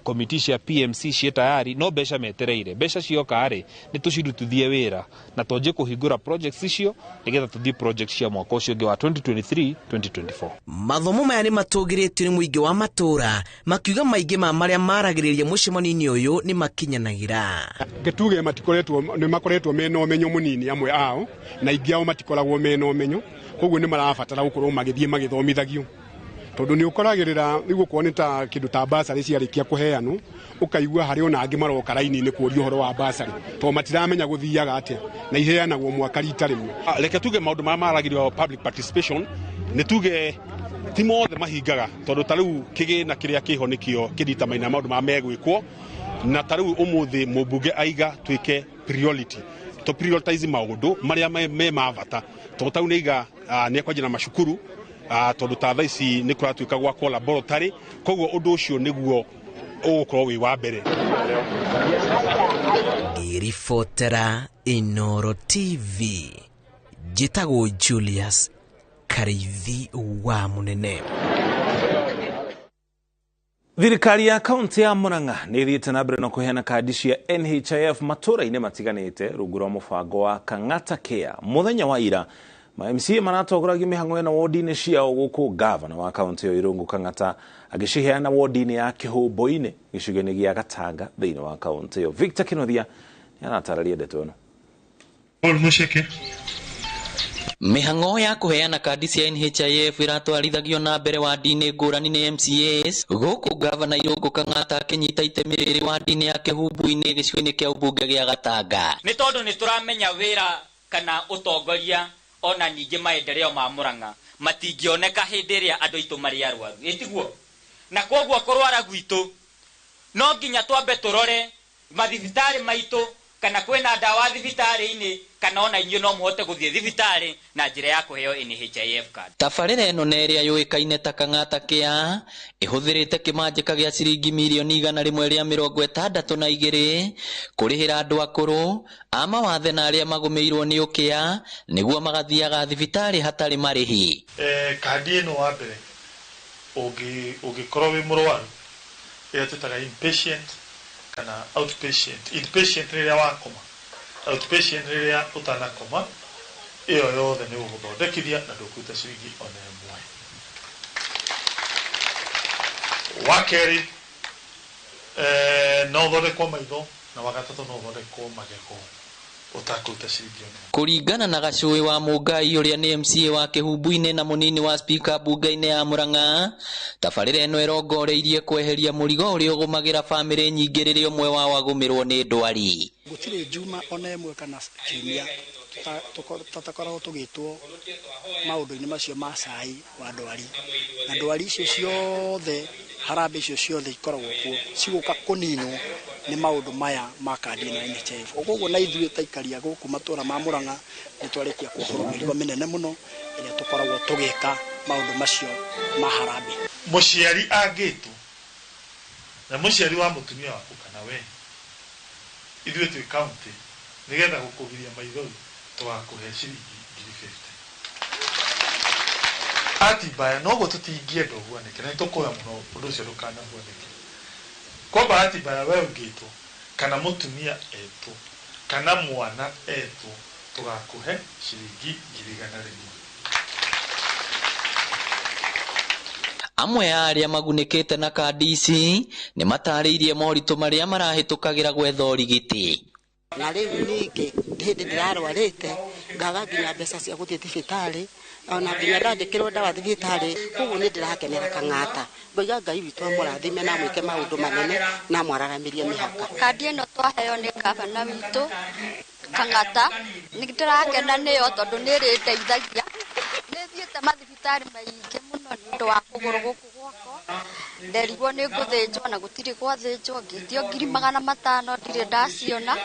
komiti cia PMC ciĩ tayari, no mbeca metereire. Mbeca cioka rĩ, nĩ tũcirutithie wĩra na twanjie kũhingũra projects icio nĩgetha tũthiĩ project cia mwaka ũcio ũngĩ wa 2023 2024. Mathomo maya nĩ matũgĩrĩtio nĩ mũingĩ wa matũra makiuga maingĩ ma marĩa maragĩrĩria mũcemanio-inĩ ũyũ nĩ makinyanagĩra. Gĩtuge matikoretwo nĩ makoretwo mena ũmenyo mũnini amwe ao, na aingĩ ao matikoragwo mena ũmenyo, koguo nĩ marabatara gũkorwo magĩthiĩ magĩthomithagio. Tondu ni ukoragirira niguo kuona ta kindu ta basarĩ ciarĩkia kũheanwo, ũkaigua harĩ ona angĩ maroka raini-inĩ kũũria ũhoro wa basarĩ tondũ matiramenya gũthiaga atĩa, na iheanagwo mwaka rita rĩmwe. Reke tuge maũndũ marĩa maragĩrio public participation nĩ tuge ti mothe mahingaga, tondũ ta rĩu kĩgĩna kĩrĩa kĩho nĩkĩo kĩritamaina maũndũ marĩa megwĩkwo, na ta rĩu ũmũthĩ mũmbunge aiga twĩke priority, to prioritize maũndũ marĩa me ma bata, tondũ ta rĩu nĩaiga nĩ ekwanjia na macukuru, tondu ta thaa ici nĩ kũratuĩka gwakwo laboratory, koguo ũndũ ũcio nĩguo ũgũkorwo wĩ wa mbere. Ngĩribotera Inooro TV, njĩtagwo Julius Kariithi wa Mũnene. Thirikari ya kaunti ya Murang'a nĩ ĩthiĩte na mbere na kũheana kandi cia NHIF matũra-inĩ matiganĩte rungu rwa mũbango wa Kang'ata Care. Mũthenya wa ira ma MCA maratongoragia mĩhang'o ĩno wodi-inĩ ciao gũkũ gavana wa kaunti ĩyo Irũngũ Kang'ata agĩciheana wodi-inĩ ya Kĩhũmbũ-inĩ gĩcigo-inĩ gĩa Gatanga thĩinĩ wa kaunti ĩyo. Victor Kĩnuthia nĩaratararia ndeto ĩno. Mĩhang'o ya kũheana kandi cia NHIF ĩratwarithagio na mbere wadi-inĩ ngũrani nĩ MCAs gũkũ gavana Irũngũ Kang'ata akĩnyita itemi rĩrĩ wadi-inĩ ya Kĩhumbu-inĩ gĩcigo-inĩ kĩa ũmbunge gĩa Gatanga. Nĩ tondũ nĩ tũramenya wĩra kana ũtongoria ona ningĩ maendeleo ma Murang'a matingĩoneka hĩndĩ ĩrĩa andũ aitũ marĩ arwaru, ĩtiguo? Na koguo kũrwara gwitũ no nginya twambe tũrore mathibitarĩ maitũ kana kwĩna ndawa thibitarĩ-inĩ, kana ona inyuĩ no mũhote gũthiĩ thibitarĩ na njĩra ya kũheo NHIF card. Tabarĩra ĩno nĩ ĩrĩa yũĩkaine ta Kang'ata Care ĩhũthĩrĩte kĩmanjĩka gĩa ciringi mirioni 162 kũrĩhĩra andũ akũrũ a mawathe na arĩa magũmĩirwo nĩ ũkĩa nĩguo magathiaga thibitarĩ hatarĩ marĩhi. Kandi ĩno wa mbere ũngĩkorwo wĩ mũrwaru ĩrĩa twĩtaga inpatient kana outpatient. Inpatient rĩrĩa wakoma, outpatient rĩrĩa ũtanakoma, ĩyo yothe nĩ gũgũthondekithia na ndũkũruta ciringi ona ĩmwe. Wa kerĩ, no ũthondekwo maitho, na wa gatatũ no ũthondekwo magego ũtakũruta ciringi ona ĩmwe. Kũringana na Gacũĩ wa Mũngai ũrĩa nĩ MCA wa Kĩhumbu-inĩ na mũnini wa spika mbunge-inĩ ya Murang'a, tabarĩra ĩno ĩrongoreirie kweheria mũrigo ũrĩa ũgũmagĩra bamĩrĩ nyingĩ rĩrĩa ũmwe wao agũmĩrwo nĩ ndwari. Gũtirĩ njuma ona ĩmwe kana kiumia tũtakoragwo tũgĩtwo maũndũ-inĩ macio ma cai wa ndwari, na ndwari icio ciothe, harambee icio ciothe ikoragwo kuo cigũka kũninwo nĩ maũndũ maya ma kandi ĩno ya NHIF. Koguo na ithuĩ ta aikari a gũkũ matũra ma Murang'a nĩ twarĩkia kuohorwo mĩrigo mĩnene mũno ĩrĩa tũkoragwo tũgĩka maũndũ macio ma harambee. Mũciari angĩtwo na mũciari wa mũtumia waku kana we, ithuĩ twĩ kaunti nĩgetha gũkũgiria maithori tũgakũhe ciringi 50,000. Bahati mbaya noguo tũtingĩenda ũhuanĩke na nĩtũkũhoya mũno ũndũ ũcio ndũkanahuanĩke. Kwa bahati mbaya we ũngĩtwo kana mũtumia etwo kana mwana etwo tũgakũhe ciringi 100,000. Amwe a arĩa magunĩkĩte na kandi ici nĩ matarĩirie moritũ marĩa marahĩtũkagĩra gwetha ũrigiti. Na rĩu ningĩ hĩndĩ ndĩrarwarĩte ngaga nginya mbeca cia gũthiĩ thibitarĩ, ona nginya ndandĩkĩrwo ndawa thibitarĩ, koguo nĩ ndĩrakenera Kang'ata. Ngoiga Ngai witũ amũrathime na amwĩke maũndũ manene na amwararamĩrie mĩhaka. Kandi ĩno twaheo nĩ gavana witũ Kang'ata, nĩ ndĩrakena nĩyo tondũ nĩ ĩrĩndeithagia. Nĩ thiĩte mathibitarĩ maingĩ mũno nĩ ũndũ wa kũgũrũ gũkũ gwakwa. Nderirwo nĩ ngũthĩnjwo na gũtirĩ gwathĩnjwo, ngĩtio 500,000 ndirĩ ndaciona.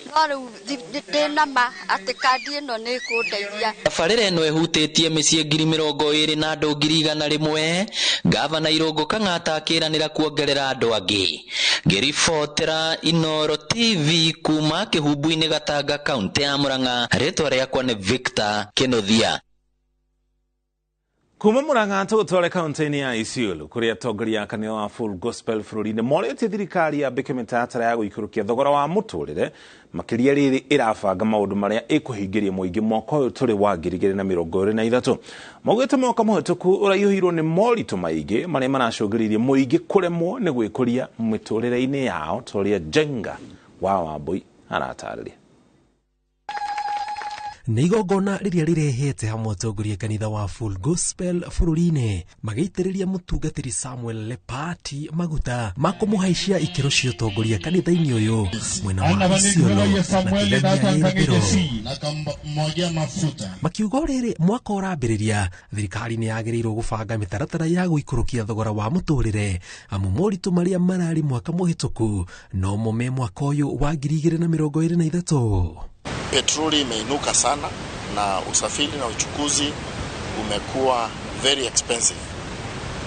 No rĩu ndĩ na ma atĩ kandi ĩno nĩ ĩkũndeithia. Tabarĩra ĩno ĩhutĩtie mĩciĩ 20,000 na andũ 100,000. Gavana Irũngũ Kang'ata akĩranĩra kuongerera andũ angĩ. Ngĩribotera Inooro TV kuma Kĩhumbu-inĩ Gatanga, kaũntĩ ya Murang'a, rĩtwa rĩakwa nĩ Victor Kĩnuthia. Kuma Murang'a tũgũtware kaũntĩ-inĩ ya Isiolo kũrĩa atongoria a kanitha wa Full Gospel bũrũri-inĩ morĩtie thirikari yambĩke mĩtaratara ya gũikũrũkia thogora wa mũtũrĩre makĩria rĩrĩ ĩrabanga maũndũ marĩa ĩkũhingĩria mũingĩ mwaka ũyũ tũrĩ wa 2023. Maugĩte mwaka mũhĩtũku ũraihũirwo nĩ moritũ maingĩ marĩa maracũngĩrĩirie mũingĩ kũremwo nĩ gwĩkũria mĩtũrĩre-inĩ yao ta ũrĩa Njenga wa Wambui aratarĩria. Nĩ igongona rĩrĩa rĩrehete hamwe atongoria kanitha wa Full Gospel bũrũri-inĩ magĩitĩrĩria mũtungatĩri Samuel Lepati maguta ma kũmũhaicia ikĩro cia ũtongoria kanitha-inĩ ũyũ mwena wa Isiolo na kĩgania gĩa Irathĩro. Makiuga rĩrĩ mwaka ũrambĩrĩria thirikari nĩ yagĩrĩirwo gũbanga mĩtaratara ya gũikũrũkia thogora wa mũtũrĩre amu moritũ marĩa mararĩ mwaka mũhĩtũku no mo me mwaka ũyũ wa 2023. Petroli imeinuka sana na usafiri na uchukuzi umekuwa very expensive,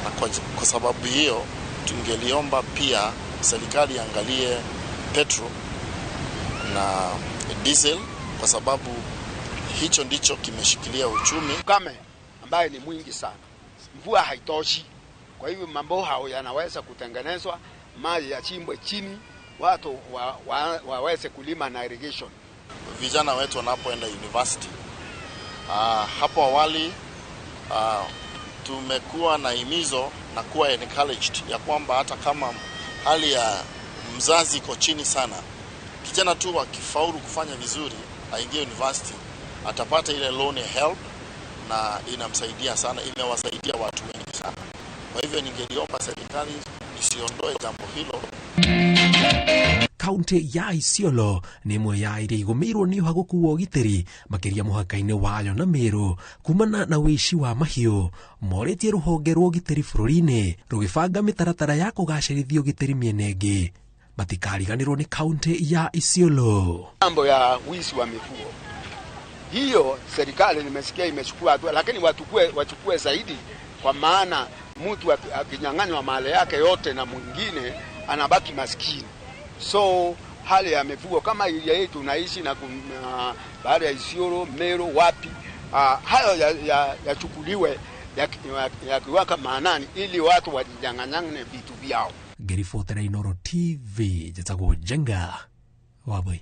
na kwa sababu hiyo tungeliomba pia serikali iangalie petrol na diesel, kwa sababu hicho ndicho kimeshikilia uchumi. Ukame ambaye ni mwingi sana, mvua haitoshi, kwa hivyo mambo hayo yanaweza kutengenezwa, maji yachimbwe chini, watu waweze kulima na irrigation. Vijana wetu wanapoenda university, hapo awali tumekuwa na himizo na kuwa encouraged ya kwamba hata kama hali ya mzazi iko chini sana, kijana tu akifaulu kufanya vizuri aingie university atapata ile loan ya help, na inamsaidia sana, imewasaidia watu wengi sana. Kwa hivyo ningeliomba serikali isiondoe jambo hilo. Kaunti ya Isiolo nĩ ĩmwe ya iria igũmĩirwo nĩ ũhagũku wa ũgitĩri makĩria mũhaka-inĩ wayo na Meru kumana na ũici wa mahiũ. Morĩtie rũhonge rwa ũgitĩri bũrũri-inĩ rũgĩbanga mĩtaratara ya kũgacĩrithia ũgitĩri mĩena ĩngĩ matikariganĩrwo nĩ kaunti ya Isiolo. Mambo ya wizi wa mifugo hiyo serikali nimesikia imechukua hatua, lakini wachukue zaidi, kwa maana mtu akinyang'anywa mali yake yote na mwingine anabaki maskini. So hali ya mifugo kama ile yetu tunaishi na baada ya Isiolo, Meru, wapi, hayo yachukuliwe yakiweka maanani ili watu wajinyang'anyane vitu vyao. Ngĩribotera Inooro TV njĩtagwo Njenga Wambui.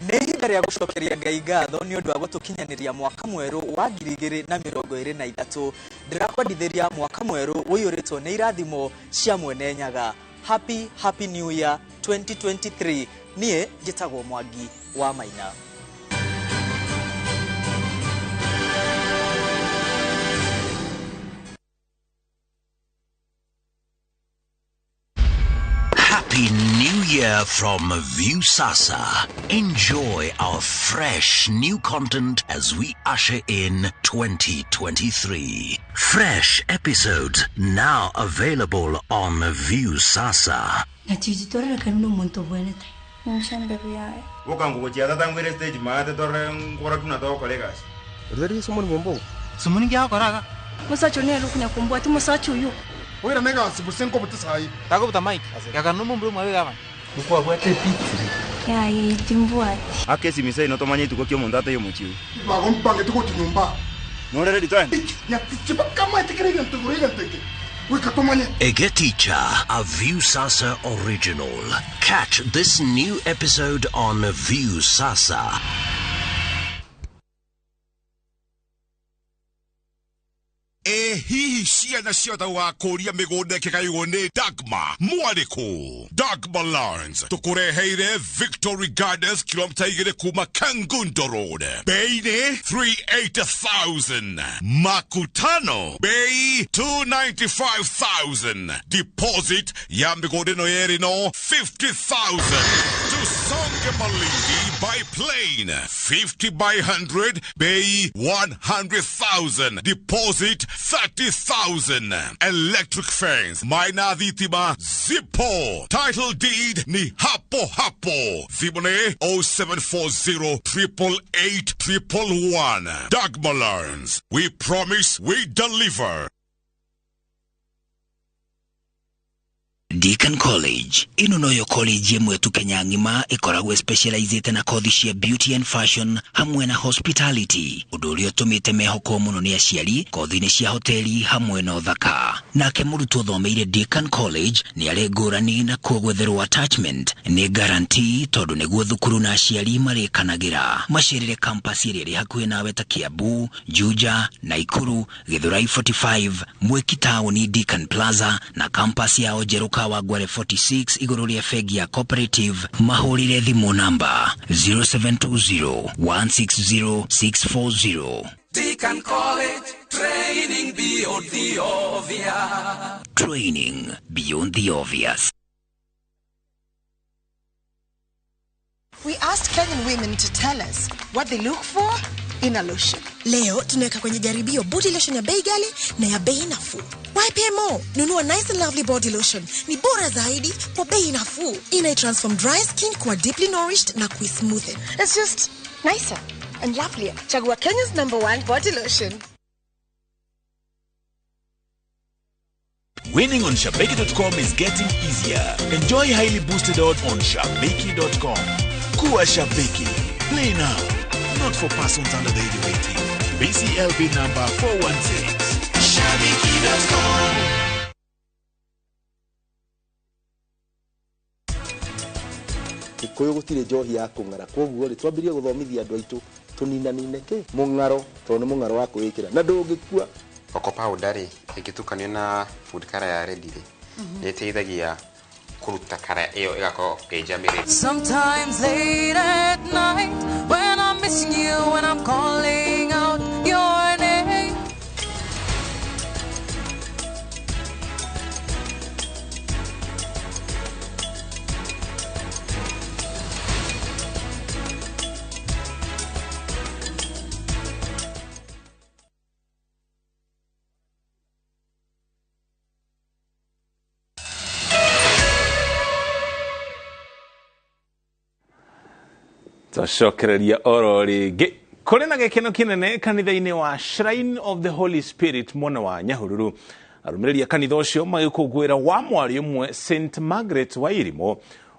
Nĩ ihinda rĩa gũcokeria Ngai ngatho nĩ ũndũ wa gũtũkinyanĩria mwaka mwerũ wa 2023. Ndĩrakwendithĩria mwaka mwerũ ũiyũrĩtwo nĩ irathimo cia Mwene Nyaga. Happy Happy New Year 2023. Niĩ njĩtagwo Mwangi wa Maina. Happy New Year from Viusasa. Enjoy our fresh new content as we usher in 2023. Fresh episodes now available on Viusasa. Egeticha, a Viusasa original. Catch this new episode on Viusasa. Ĩ hihi ciana ciahota gũgakũria mĩgũnda ĩkĩgaywo nĩ Dagma mwarĩkũ? Dagma Lands tũkũreheire Victory Gardens, kilomita 2 kuma Kangundo Road, bei nĩ 380,000, Makutano bei 295,000, deposit ya mĩgũnda ĩno yerĩ no 50,000. Tusonge Malindi by plane, 50 by 100, bei 100,000, deposit 30,000. Electric fence, maina thitima zipo, title deed ni hapo hapo. Thimũ nĩ 0740 888 111. Dagma Lands, we promise, we deliver. Deacon College ĩno noyo college ĩmwe tu Kenya ng'ima ĩkoragwo specializĩte na kothi cia beauty and fashion hamwe na hospitality, ũndũ ũrĩa ũtũmĩte mehokwo mũno nĩ aciari kothi-inĩ cia hoteli hamwe na ũthaka. Nake mũrutwo ũthomeire Deacon College nĩ arĩ ngũrani na kuo gwetherwo attachment nĩ guarantee, tondũ nĩguo thukuru na aciari marĩkanagĩra. Macerere campus ĩrĩa ĩrĩ hakuhĩ nawe ta Kiambu, Juja, Naikuru, Githurai 45, Mwiki Town, Deacon Plaza na campus yao njerũ Kawangware 46 igũrũ rĩa bengi ya Cooperative. Mahũrĩre thimũ namba 0720 160 640. Deacon College, training beyond the obvious. Training beyond the obvious. We asked Kenyan women to tell us what they look for in a lotion. Leo tunaweka kwenye jaribio body lotion ya bei ghali na ya bei nafuu. YPMO, nunua Nice and Lovely body lotion. Ni bora zaidi kwa bei nafuu. Ina transform dry skin kuwa deeply nourished na kuismoothen. It's just nicer and lovelier. Chagua Kenya's #1 body lotion. Winning on Shabiki.com is getting easier. Enjoy highly boosted odds on Shabiki.com. Kuwa Shabiki. Play now. Not for persons under the age of 18. BCLB number 416. Shabiki.com. Gĩkũyũ gũtirĩ njohi ya kũng'ara, koguo rĩ twambĩrĩrie gũthomithia andũ aitũ tũninanine kĩ mũng'aro, tondũ nĩ mũng'aro wa kwĩĩkĩra na ndũngĩkua. Cocoa powder rĩ ĩngĩtukanio na food color ya red rĩ, nĩ ĩteithagia kũruta kara ĩyo ĩgakorwo ĩ. Sometimes late at night when I'm missing you, when I'm calling out your name. Twacokereria oro rĩngĩ kũrĩ na gĩkeno kĩnene kanitha-inĩ wa Shrine of the Holy Spirit mwena wa Nyahururu. Arũmĩrĩri a kanitha ũcio magĩkũngũĩra wa mwarĩ ũmwe St Margaret wa Irimũ,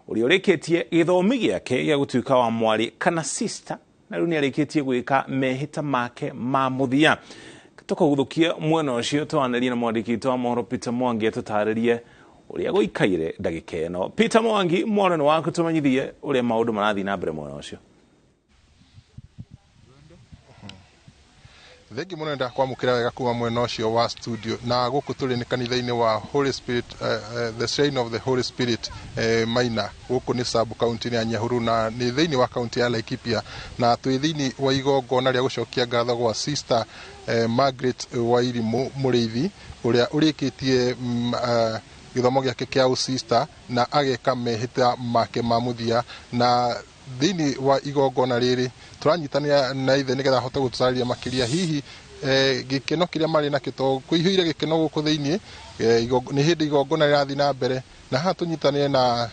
ũrĩa ũrĩkĩtie gĩthomi gĩake gĩa gũtuĩka wa mwarĩ kana sister, na rĩu nĩarĩkĩtie gwĩka mehĩta make ma mũthia. Tũkagũthũkia mwena ũcio twanĩrie na mwandĩki witũ wa mohoro Peter Mwangi atũtarĩrie ũrĩa gũikaire ndagĩka ĩno. Peter Mwangi, mwana nĩ waku, tũmenyithie ũrĩa maũndũ marathiĩ na mbere mwena ũcio. Thengi mũno nda kwamũkĩra wega kuma mwena ũcio wa studio, na gũkũ tũrĩ nĩ kanitha-inĩ wa Holy Spirit, the Shrine of the Holy Spirit, Maina. Gũkũ nĩ sub county ya Nyahururu na nĩ thĩinĩ wa county ya Laikipia, na twĩ thĩinĩ wa igongona rĩa gũcokia ngatho gwa Sister Margaret Wairimu Mũrĩithi, ũrĩa ũrĩkĩtie gĩthomo gĩake kĩa ũsista na ageka mehĩta make ma mũthia. Na thĩinĩ wa igongona rĩrĩ tũranyitanĩra na ithe nĩgetha ahote gũtũtarĩria makĩria hihi gĩkeno kĩrĩa marĩ nakĩo, tondũ kũihũire gĩkeno gũkũ thĩinĩ, nĩ hĩndĩ igongona rĩrathiĩ na mbere. Na haha tũnyitanĩre na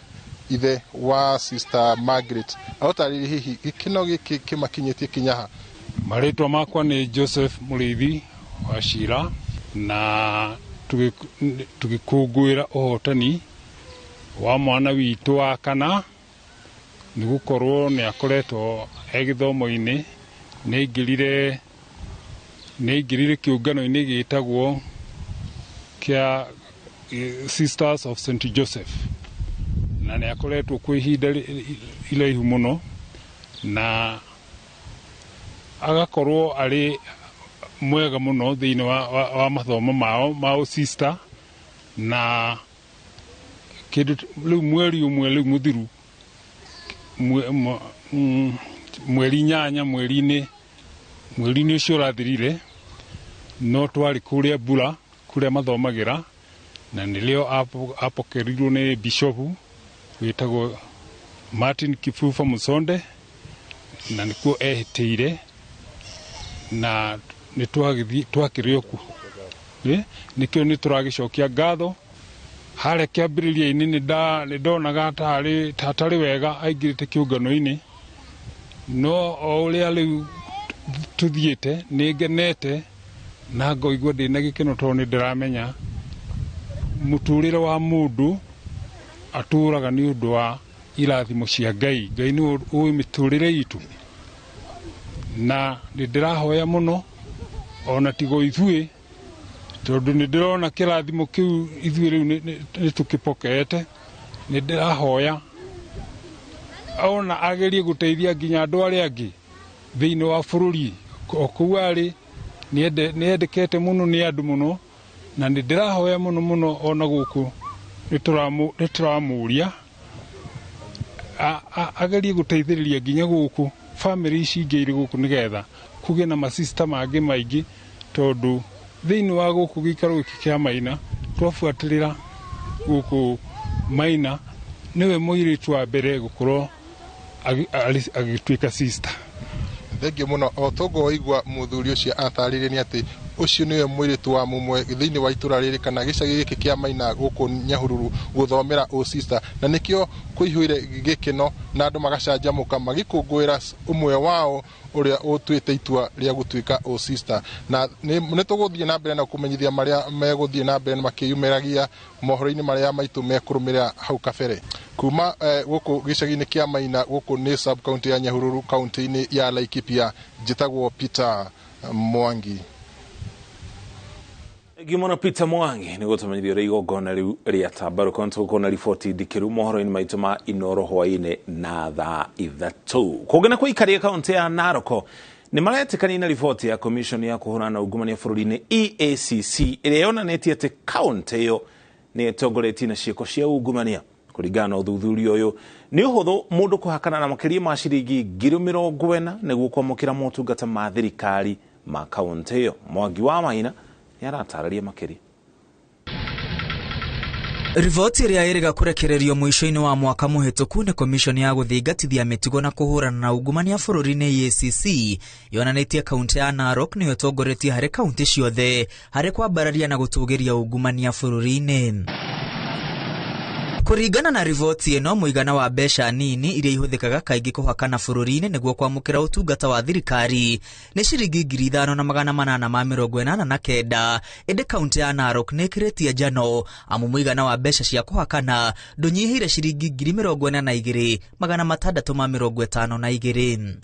ithe wa Sister Margaret aũtarĩrie hihi gĩkeno gĩkĩ kĩmakinyĩtie kinya ha. Marĩtwa makwa nĩ Joseph Mũrĩithi wa Cira, na tũgĩkũngũĩra ũhotani wa mwana witũ wa kana, nĩ gũkorwo nĩ akoretwo e gĩthomo-inĩ, nĩ aingĩrire kĩũngano-inĩ gĩtagwo kĩa Sisters of St Joseph, na nĩ akoretwo kwa ihinda iraihu mũno, na agakorwo arĩ Mwega mũno thĩinĩ wa mathomo mao ma ũsista na kĩndũ rĩu mweri ũmwe rĩu mũthiru mweri 8 mweri-inĩ ũcio ũrathirire no twarĩ kũrĩa Mbura kũrĩa mathomagĩra na nĩrĩo apokerirwo nĩ bishopu wĩtagwo Martin Kifufa Musonde na nĩkuo ehĩtĩire na nĩ twakĩrĩ kuo nĩkĩo nĩ tũragĩcokia ngatho. Harĩa kĩambĩrĩria-inĩ nĩ ndonaga hatarĩ wega aingĩrĩte kĩũngano-inĩ no o ũrĩa rĩu tũthiĩte nĩ ngenete na ngoigua ndĩna gĩkeno tondũ nĩ ndĩramenya mũtũrĩre wa mũndũ atũraga nĩ ũndũ wa irathimo cia Ngai. Ngai nĩ ũĩ mĩtũrĩre itũ na nĩ ndĩrahoya mũno ona tigo ithuĩ tondũ nĩ ndĩrona kĩrathimo kĩu ithuĩ rĩu nĩ tũkĩpokeete. Nĩ ndĩrahoya ona agerie gũteithia nginya andũ arĩa angĩ thĩinĩ wa bũrũri o kũu arĩ nĩ endekete mũno nĩ andũ mũno na nĩ ndĩrahoya mũno mũno ona gũkũ nĩ tũramũria agerie gũteithĩrĩria nginya gũkũ bamĩrĩ ici ingĩ irĩ gũkũ nĩgetha kũgĩe na masista mangĩ maingĩ tondũ thĩinĩ wa gũkũ gĩikaro gĩkĩ kĩa Maina twabuatĩrĩra gũkũ Maina nĩwe mũirĩtu wa mbere gũkorwo agĩtuĩka sister. Thengiũ mũno. O toguo waigua mũthuri ũcio atarĩrie nĩ atĩ ũcio nĩwe mũirĩtu wa mũmwe thĩinĩ wa itũra rĩrĩ kana gĩcagi gĩkĩ kĩa Maina gũkũ Nyahururu gũthomera ũsista na nĩkĩo kũihũire gĩkeno na andũ magacanjamũka magĩkũngũĩra ũmwe wao ũrĩa ũtuĩte itua rĩa gũtuĩka ũsista. Na nĩ tũgũthiĩ na mbere na kũmenyithia marĩa megũthiĩ na mbere makĩyumĩragia mohoro-inĩ marĩa maitũ mekũrũmĩrĩra hau kabere. Kuma gũkũ gĩcagi-inĩ kĩa Maina gũkũ nĩ sub county ya Nyahururu kaunti-inĩ ya Laikipia, njĩtagwo Peter Mwangi. Gimono Peter Mwangi nĩ gũtũmenyithia ũrĩa igongona rĩu rĩa tambarũka. Nĩ tũgũkorwo na riboti ndikĩru mohoro-inĩ maitũ ma Inoro hwaĩ-inĩ na thaa 3. Kũngĩ na kũikaria kaunti ya Narok nĩ maretĩkania na riboti ya commission ya kũhũrana na ungumania bũrũri-inĩ EACC ĩrĩa yonanĩtie atĩ kaunti ĩyo nĩ ĩtongoretie na ciĩko cia ungumania. Kũringana na ũthuthuria ũyũ nĩ ũhũthũ mũndũ kũhakana na makĩria ma ciringi 40,000 nĩguo kwamũkĩra motungata ma thirikari ma kaunti ĩyo. Mwangi wa Maina nĩaratarĩria makĩria. Riboti ĩrĩa ĩrĩga kũrekererio mũico-inĩ wa mwaka mũhĩtũku nĩ commission ya gũthingatithia mĩtugo na kũhũrana na ungumania bũrũri-inĩ EACC yonanĩtie kaunti ya Narok nĩyo ĩtongoretie harĩ kaunti ciothe harĩ kwambararia na gũtũgĩria ungumania bũrũri-inĩ. Kũringana na riboti ĩno, mũigana wa mbeca nini iria ihũthĩkaga kaingĩ kũhakana bũrũri-inĩ nĩguo kwamũkĩra ũtungata wa thirikari nĩ ciringi 5889, ĩndĩ kaunti ya Narok nĩ ĩkĩrĩtie njano amu mũigana wa mbeca cia kũhakana ndũnyihĩire ciringi 42,652.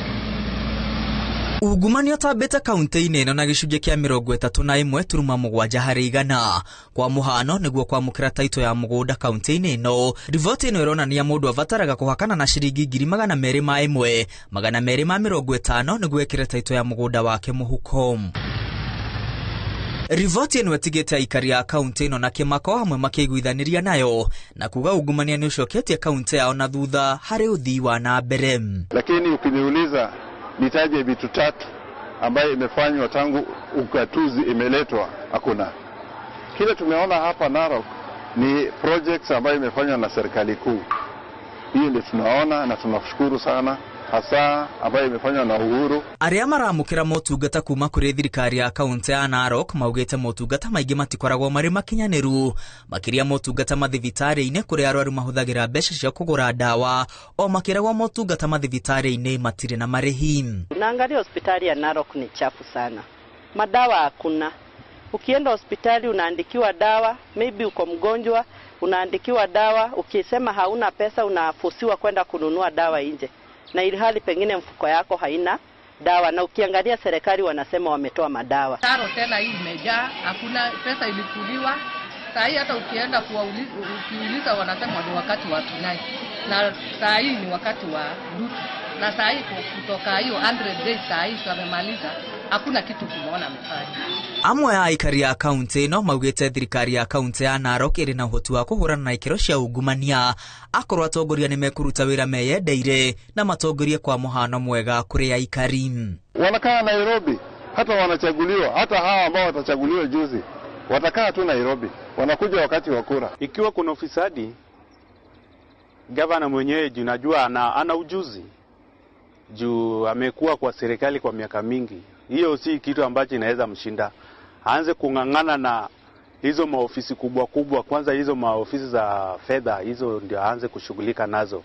Ungumania ũtambĩte kaunti-inĩ ĩno na gĩcunjĩ kĩa 31.7 harĩ igana. Kwa mũhano, nĩguo kwamũkĩra taito ya mũgũnda kaunti-inĩ ĩno, riboti ĩno ĩronania mũndũ abataraga kũhakana na ciringi 201,250 nĩguo ekĩre taito ya mũgũnda wake mũhuko. Riboti ĩno ĩtigĩte aikari a kaunti ĩno na kĩmako hamwe makĩiguithanĩria nayo na kuga ungumania nĩ ũcoketie kaunti yao na thutha harĩ ũthii wa na mbere. Lakini ukiniuliza nitaje vitu tatu ambayo imefanywa tangu ugatuzi imeletwa, hakuna. Kile tumeona hapa Narok ni projects ambayo imefanywa na serikali kuu. Hiyo ndio tunaona na tunashukuru sana, hasa ambayo imefanywa na Uhuru. Arĩa maramũkĩra motungata kuma kũrĩ thirikari ya kaunti ya Narok maugĩte motungata maingĩ matikoragwo marĩ makinyanĩru, makĩria motungata mathibitarĩ-inĩ kũrĩa arwaru mahũthagĩra mbeca cia kũgũra ndawa o makĩragwo motungata mathibitarĩ-inĩ matirĩ na marĩhi. Unaangalia hospitali ya Narok ni chafu sana, madawa hakuna. Ukienda hospitali unaandikiwa dawa, maybe uko mgonjwa unaandikiwa dawa, ukisema hauna pesa unafusiwa kwenda kununua dawa nje, na ilhali pengine mfuko yako haina dawa, na ukiangalia serikali wanasema wametoa madawa. Taro tena hii imejaa, hakuna pesa ilikuliwa. Saa hii hata ukienda ukiuliza wanasema ni wakati wa tunai, na saa hii ni wakati wa duty. Na saa hii kutoka hiyo 100 days saa hii amemaliza, hakuna kitu tumeona amefanya. Amwe a aikari a kaunti ĩno maugĩte thirikari ya kaunti ya Narok ĩrĩ na ũhoti wa kũhũrana na ikĩro cia ungumania akorwo atongoria nĩ mekũruta wĩra meyendeire na matongorie kwa mũhano mwega kũrĩ aikari. Wanakaa Nairobi, hata wanachaguliwa, hata hawa ambao watachaguliwa juzi watakaa tu Nairobi, wanakuja wakati wa kura. Ikiwa kuna ufisadi, gavana mwenyewe najua ana ujuzi juu amekuwa kwa serikali kwa miaka mingi. Hiyo si kitu ambacho inaweza mshinda. Aanze kung'ang'ana na hizo maofisi kubwa kubwa, kwanza hizo maofisi za fedha, hizo ndio aanze kushughulika nazo,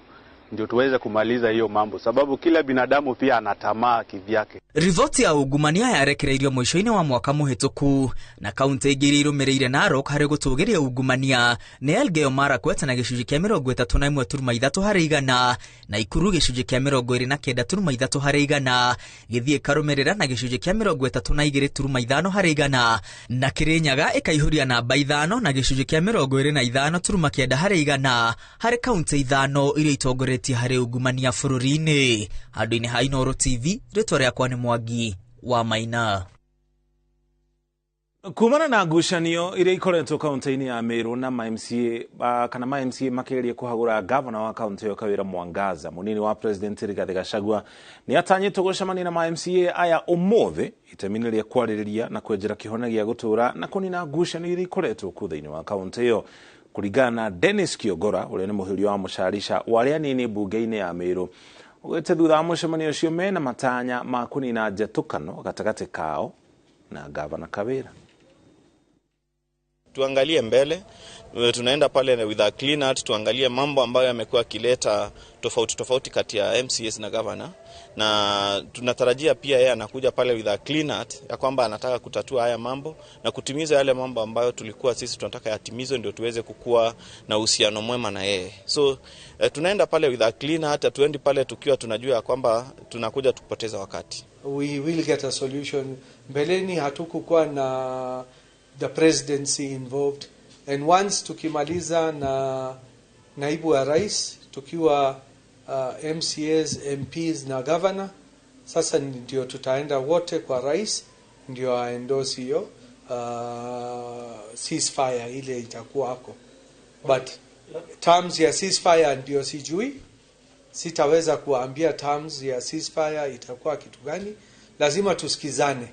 ndio tuweze kumaliza hiyo mambo, sababu kila binadamu pia ana tamaa kivyake. Riboti ya ungumania yarekereirio mũico-inĩ wa mwaka mũhĩtũku na kaunti igĩrĩ irũmĩrĩire Narok harĩ gũtũgĩria ungumania nĩ Elgeyo Marakwet na gĩcunjĩ kĩa 31.3 harĩ igana na Ikuru gĩcunjĩ kĩa 29.3 harĩ igana, gĩthiĩ karũmĩrĩra na gĩcunjĩ kĩa 32.5 harĩ igana na Kirinyaga ĩkaihũria namba 5 na gĩcunjĩ kĩa 25.9 harĩ igana harĩ kaunti 5 iria itongoretie harĩ ungumania bũrũri-inĩ. Handũ-inĩ ha Inooro TV, rĩtwa rĩakwa nĩ Mwangi wa Maina. Kumana na ngucanio iria ikoretwo kaunti-inĩ ya Meru na ma MCA kana ma MCA makeria kũhagũra gavana wa kaunti ĩyo Kawira Mwangaza, munini wa president Rigathi Gachagua nĩ atanyĩtwo gũcemania na ma MCA aya ũmũthĩ itemi-inĩ rĩa kwarĩrĩria na kwenjera kĩhonia gĩa gũtũũra na kũnina ngucanio iria ikoretwo kũu thĩinĩ wa kaunti ĩyo. Kũringana na Dennis Kiogora ũrĩa nĩ mũhũri wa mũcarica wa arĩa anini mbunge-inĩ ya Meru, ugĩte thutha wa mũcemanio ũcio mena matanya ma kũnina njatũkano gatagatĩ kao na gavana Kawira. Tuangalie mbele, tunaenda pale with a clean heart, tuangalie mambo ambayo yamekuwa kileta tofauti tofauti kati ya MCS na governor, na tunatarajia pia yeye anakuja pale with a clean heart ya kwamba anataka kutatua haya mambo na kutimiza yale mambo ambayo tulikuwa sisi tunataka yatimizwe ndio tuweze kukua na uhusiano mwema na yeye. So tunaenda pale with a clean heart, hatuendi pale tukiwa tunajua kwamba tunakuja tukupoteza wakati. We will get a solution. Mbeleni hatukukuwa na the presidency involved, and once tukimaliza na naibu wa rais tukiwa MCAs, MPs na governor, sasa ndio tutaenda wote kwa rais ndio aendorse hiyo ceasefire ile itakuwa hako. But terms ya ceasefire ndio sijui, sitaweza kuambia terms ya ceasefire itakuwa kitu gani. Lazima tusikizane,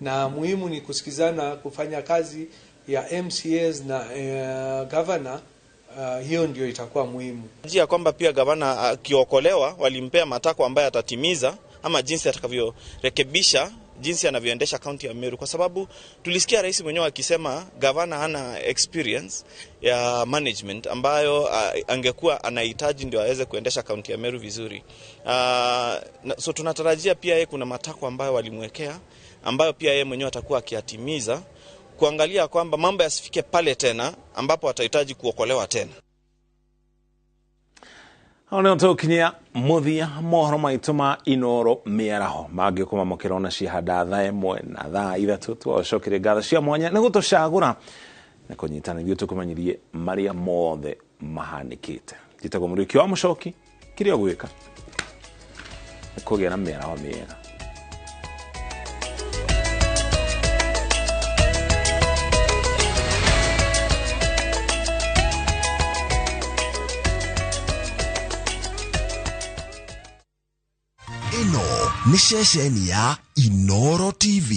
na muhimu ni kusikizana, kufanya kazi ya MCAs na governor. Hiyo ndio itakuwa muhimu. Njia kwamba pia governor akiokolewa walimpea matakwa ambayo atatimiza ama jinsi atakavyorekebisha jinsi anavyoendesha kaunti ya Meru, kwa sababu tulisikia rais mwenyewe akisema governor hana experience ya management ambayo angekuwa anahitaji ndio aweze kuendesha kaunti ya Meru vizuri. So tunatarajia pia yeye kuna matakwa ambayo walimwekea ambayo pia yeye mwenyewe atakuwa akiyatimiza, kuangalia kwamba mambo yasifike pale tena ambapo atahitaji kuokolewa tena. Hau tũkinyia mũthia mohoro maitũ ma Inooro mĩaraho mangĩũkũma mũkĩrona cihanda thaa 1 na thaa 3. Twacokerie ngatho cia mwanya nĩ gũtũcagũra na kũnyitana ithuĩ tũkũmenyithie marĩa mothe mahanĩkĩte. Njĩtagwo Mũriũki wa Mũcoki, kĩrĩa ũgwĩka nĩ kũgĩa na mĩaraho mĩega. Ĩno nĩ ceceni ya Inooro TV.